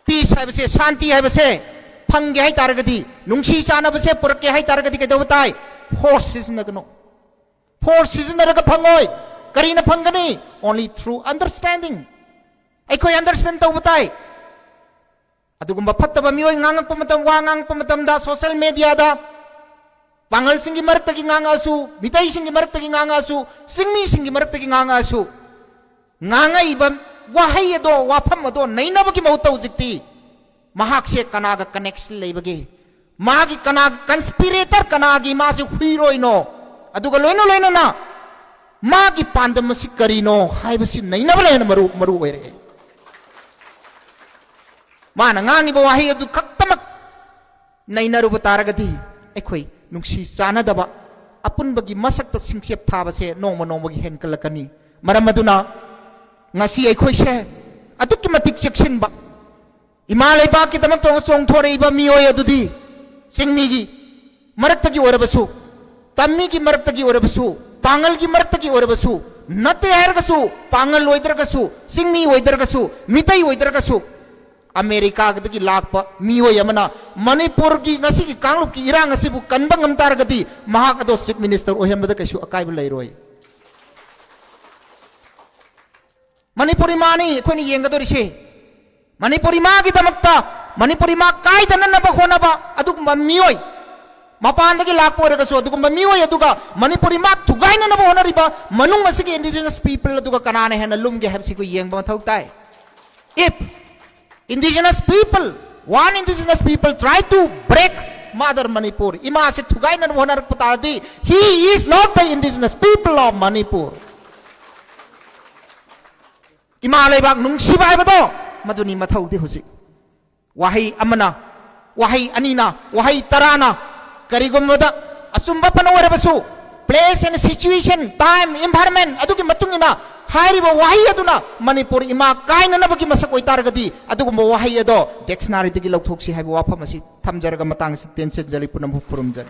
Peace ꯍꯥꯏꯕꯁꯦ, ꯁꯥꯟꯇꯤ ꯍꯥꯏꯕꯁꯦ ꯐꯪꯒꯦ ꯍꯥꯏ ꯇꯥꯔꯒꯗꯤ, ꯅꯨꯡꯁꯤ ꯆꯥꯟꯅꯕꯁꯦ ꯄꯨꯔꯛꯀꯦ ꯍꯥꯏ ꯇꯥꯔꯒꯗꯤ ꯀꯩꯗꯧꯕ ꯇꯥꯏ? Force ꯁꯤꯖꯤꯟꯅꯒꯅꯣ꯫ Force ꯁꯤꯖꯤꯟꯅꯔꯒ ꯐꯪꯉꯣꯏ꯫ ꯀꯔꯤꯅ ꯐꯪꯒꯅꯤ? Only through understanding. ꯑꯩꯈꯣꯏ understand ꯇꯧꯕ ꯇꯥꯏ꯫ ꯑꯗꯨꯒꯨꯝꯕ ꯐꯠꯇꯕ ꯃꯤꯑꯣꯏ ꯉꯥꯡꯉꯛꯄ ꯃꯇꯝ, ꯋꯥ ꯉꯥꯡꯉꯛꯄ ꯃꯇꯝꯗ social media ꯗ ꯄꯥꯉꯜꯁꯤꯡꯒꯤ ꯃꯔꯛꯇꯒꯤ ꯉꯥꯡꯉꯛꯑꯁꯨ, ꯃꯤꯇꯩꯁꯤꯡꯒꯤ ꯃꯔꯛꯇꯒꯤ ꯉꯥꯡꯉꯛꯑꯁꯨ, ꯆꯤꯡꯃꯤꯁꯤꯡꯒꯤ ꯃꯔꯛꯇꯒꯤ ꯉꯥꯡꯉꯛꯑꯁꯨ, ꯉꯥꯡꯉꯛꯏꯕ ꯋꯥꯍꯩ ꯑꯗꯣ, ꯋꯥꯐꯝ ꯑꯗꯣ ꯅꯩꯅꯕꯒꯤ ꯃꯍꯨꯠꯇ ꯍꯧꯖꯤꯛꯇꯤ ꯃꯍꯥꯛꯁꯦ ꯀꯅꯥꯒ connection ꯂꯩꯕꯒꯦ, ꯃꯥꯒꯤ ꯀꯅꯥꯒ conspirator, ꯀꯅꯥꯒꯤ ꯃꯥꯁꯦ ꯍꯨꯏꯔꯣꯏꯅꯣ, ꯑꯗꯨꯒ ꯂꯣꯏꯅ ꯂꯣꯏꯅꯅ ꯃꯥꯒꯤ ꯄꯥꯟꯗꯝ ꯑꯁꯤ ꯀꯔꯤꯅꯣ ꯍꯥꯏꯕꯁꯤ ꯅꯩꯅꯕꯅ ꯍꯦꯟꯅ ꯃꯔꯨ, ꯃꯔꯨ ꯑꯣꯏꯔꯛꯑꯦ꯫ ꯃꯥꯅ ꯉꯥꯡꯉꯤꯕ ꯋꯥꯍꯩ ꯑꯗꯨ ꯈꯛꯇꯃꯛ ꯅꯩꯅꯔꯨꯕ ꯇꯥꯔꯒꯗꯤ ꯑꯩꯈꯣꯏ ꯅꯨꯡꯁꯤ ꯆꯥꯟꯅꯗꯕ, ꯑꯄꯨꯟꯕꯒꯤ ꯃꯁꯛꯇ ꯁꯤꯡꯆꯦꯞ ꯊꯥꯕꯁꯦ ꯅꯣꯡꯃ ꯅꯣꯡꯃꯒꯤ ꯍꯦꯟꯒꯠꯂꯛꯀꯅꯤ꯫ ꯃꯔꯝ ꯑꯗꯨꯅ ꯉꯁꯤ ꯑꯩꯈꯣꯏꯁꯦ ꯑꯗꯨꯛꯀꯤ ꯃꯇꯤꯛ ꯆꯦꯛꯁꯤꯟꯕ, ꯏꯃꯥ ꯂꯩꯕꯥꯛꯀꯤꯗꯃꯛ ꯆꯣꯡ-, ꯆꯣꯡꯊꯣꯔꯛꯏꯕ ꯃꯤꯑꯣꯏ ꯑꯗꯨꯗꯤ ꯆꯤꯡꯃꯤꯒꯤ ꯃꯔꯛꯇꯒꯤ ꯑꯣꯏꯔꯕꯁꯨ, ꯇꯝꯃꯤꯒꯤ ꯃꯔꯛꯇꯒꯤ ꯑꯣꯏꯔꯕꯁꯨ, ꯄꯥꯉꯜꯒꯤ ꯃꯔꯛꯇꯒꯤ ꯑꯣꯏꯔꯕꯁꯨ, ꯅꯠꯇ꯭ꯔꯦ ꯍꯥꯏꯔꯒꯁꯨ, ꯄꯥꯉꯜ ꯑꯣꯏꯗ꯭ꯔꯒꯁꯨ, ꯆꯤꯡꯃꯤ ꯑꯣꯏꯗ꯭ꯔꯒꯁꯨ, ꯃꯤꯇꯩ ꯑꯣꯏꯗ꯭ꯔꯒꯁꯨ, ꯑꯃꯦꯔꯤꯀꯥꯗꯒꯤ ꯂꯥꯛꯄ ꯃꯤꯑꯣꯏ ꯑꯃꯅ ꯃꯅꯤꯄꯨꯔꯒꯤ ꯉꯁꯤꯒꯤ ꯀꯥꯡꯂꯨꯞꯀꯤ ꯏꯔꯥꯡ ꯑꯁꯤꯕꯨ ꯀꯟꯕ ꯉꯝ ꯇꯥꯔꯒꯗꯤ ꯃꯍꯥꯛ ꯑꯗꯣ Chief Minister ꯑꯣꯏꯍꯟꯕꯗ ꯀꯩꯁꯨ ꯑꯀꯥꯏꯕ ꯂꯩꯔꯣꯏ꯫ ꯃꯅꯤꯄꯨꯔ ꯏꯃꯥꯅꯤ ꯑꯩꯈꯣꯏꯅ ꯌꯦꯡꯒꯗꯧꯔꯤꯁꯦ꯫ ꯃꯅꯤꯄꯨꯔ ꯏꯃꯥꯒꯤꯗꯃꯛꯇ, ꯃꯅꯤꯄꯨꯔ ꯏꯃꯥ ꯀꯥꯏꯗꯅꯅꯕ ꯍꯣꯠꯅꯕ ꯑꯗꯨꯒꯨꯝꯕ ꯃꯤꯑꯣꯏ, ꯃꯄꯥꯟꯗꯒꯤ ꯂꯥꯛꯄ ꯑꯣꯏꯔꯒꯁꯨ ꯑꯗꯨꯒꯨꯝꯕ ꯃꯤꯑꯣꯏ ꯑꯗꯨꯒ ꯃꯅꯤꯄꯨꯔ ꯏꯃꯥ ꯊꯨꯒꯥꯏꯅꯅꯕ ꯍꯣꯠꯅꯔꯤꯕ ꯃꯅꯨꯡ ꯑꯁꯤꯒꯤ indigenous people ꯑꯗꯨꯒ ꯀꯅꯥꯅ ꯍꯦꯟꯅ ꯂꯨꯝꯒꯦ ꯍꯥꯏꯕꯁꯤ ꯑꯩꯈꯣꯏ ꯌꯦꯡꯕ ꯃꯊꯧ ꯇꯥꯏ꯫ If indigenous people, one indigenous people try to break Mother Manipur, ꯏꯃꯥꯁꯦ ꯊꯨꯒꯥꯏꯅꯅꯕ ꯍꯣꯠꯅꯔꯛꯄ ꯇꯥꯔꯗꯤ, he is not the indigenous people of Manipur. ꯏꯃꯥ ꯂꯩꯕꯥꯛ ꯅꯨꯡꯁꯤꯕ ꯍꯥꯏꯕꯗꯣ ꯃꯗꯨꯅꯤ ꯃꯊꯧꯗꯤ ꯍꯧꯖꯤꯛ꯫ ꯋꯥꯍꯩ ꯑꯃꯅ, ꯋꯥꯍꯩ ꯑꯅꯤꯅ, ꯋꯥꯍꯩ ꯇꯔꯥꯅ ꯀꯔꯤꯒꯨꯝꯕꯗ ꯑꯆꯨꯝꯕ ꯐꯅ ꯑꯣꯏꯔꯕꯁꯨ, place and situation, time, environment ꯑꯗꯨꯒꯤ ꯃꯇꯨꯡ ꯏꯟꯅ ꯍꯥꯏꯔꯤꯕ ꯋꯥꯍꯩ ꯑꯗꯨꯅ ꯃꯅꯤꯄꯨꯔ ꯏꯃꯥ ꯀꯥꯏꯅꯅꯕꯒꯤ ꯃꯁꯛ ꯑꯣꯏꯇꯥꯔꯒꯗꯤ, ꯑꯗꯨꯒꯨꯝꯕ ꯋꯥꯍꯩ ꯑꯗꯣ dictionaryꯗꯒꯤ ꯂꯧꯊꯣꯛꯁꯤ ꯍꯥꯏꯕ ꯋꯥꯐꯝ ꯑꯁꯤ ꯊꯝꯖꯔꯒ ꯃꯇꯥꯡ ꯑꯁꯤ ꯇꯦꯟꯁꯤꯟꯖꯔꯤ꯫ ꯄꯨꯝꯅꯃꯛꯄꯨ ꯈꯨꯔꯨꯝꯖꯔꯤ꯫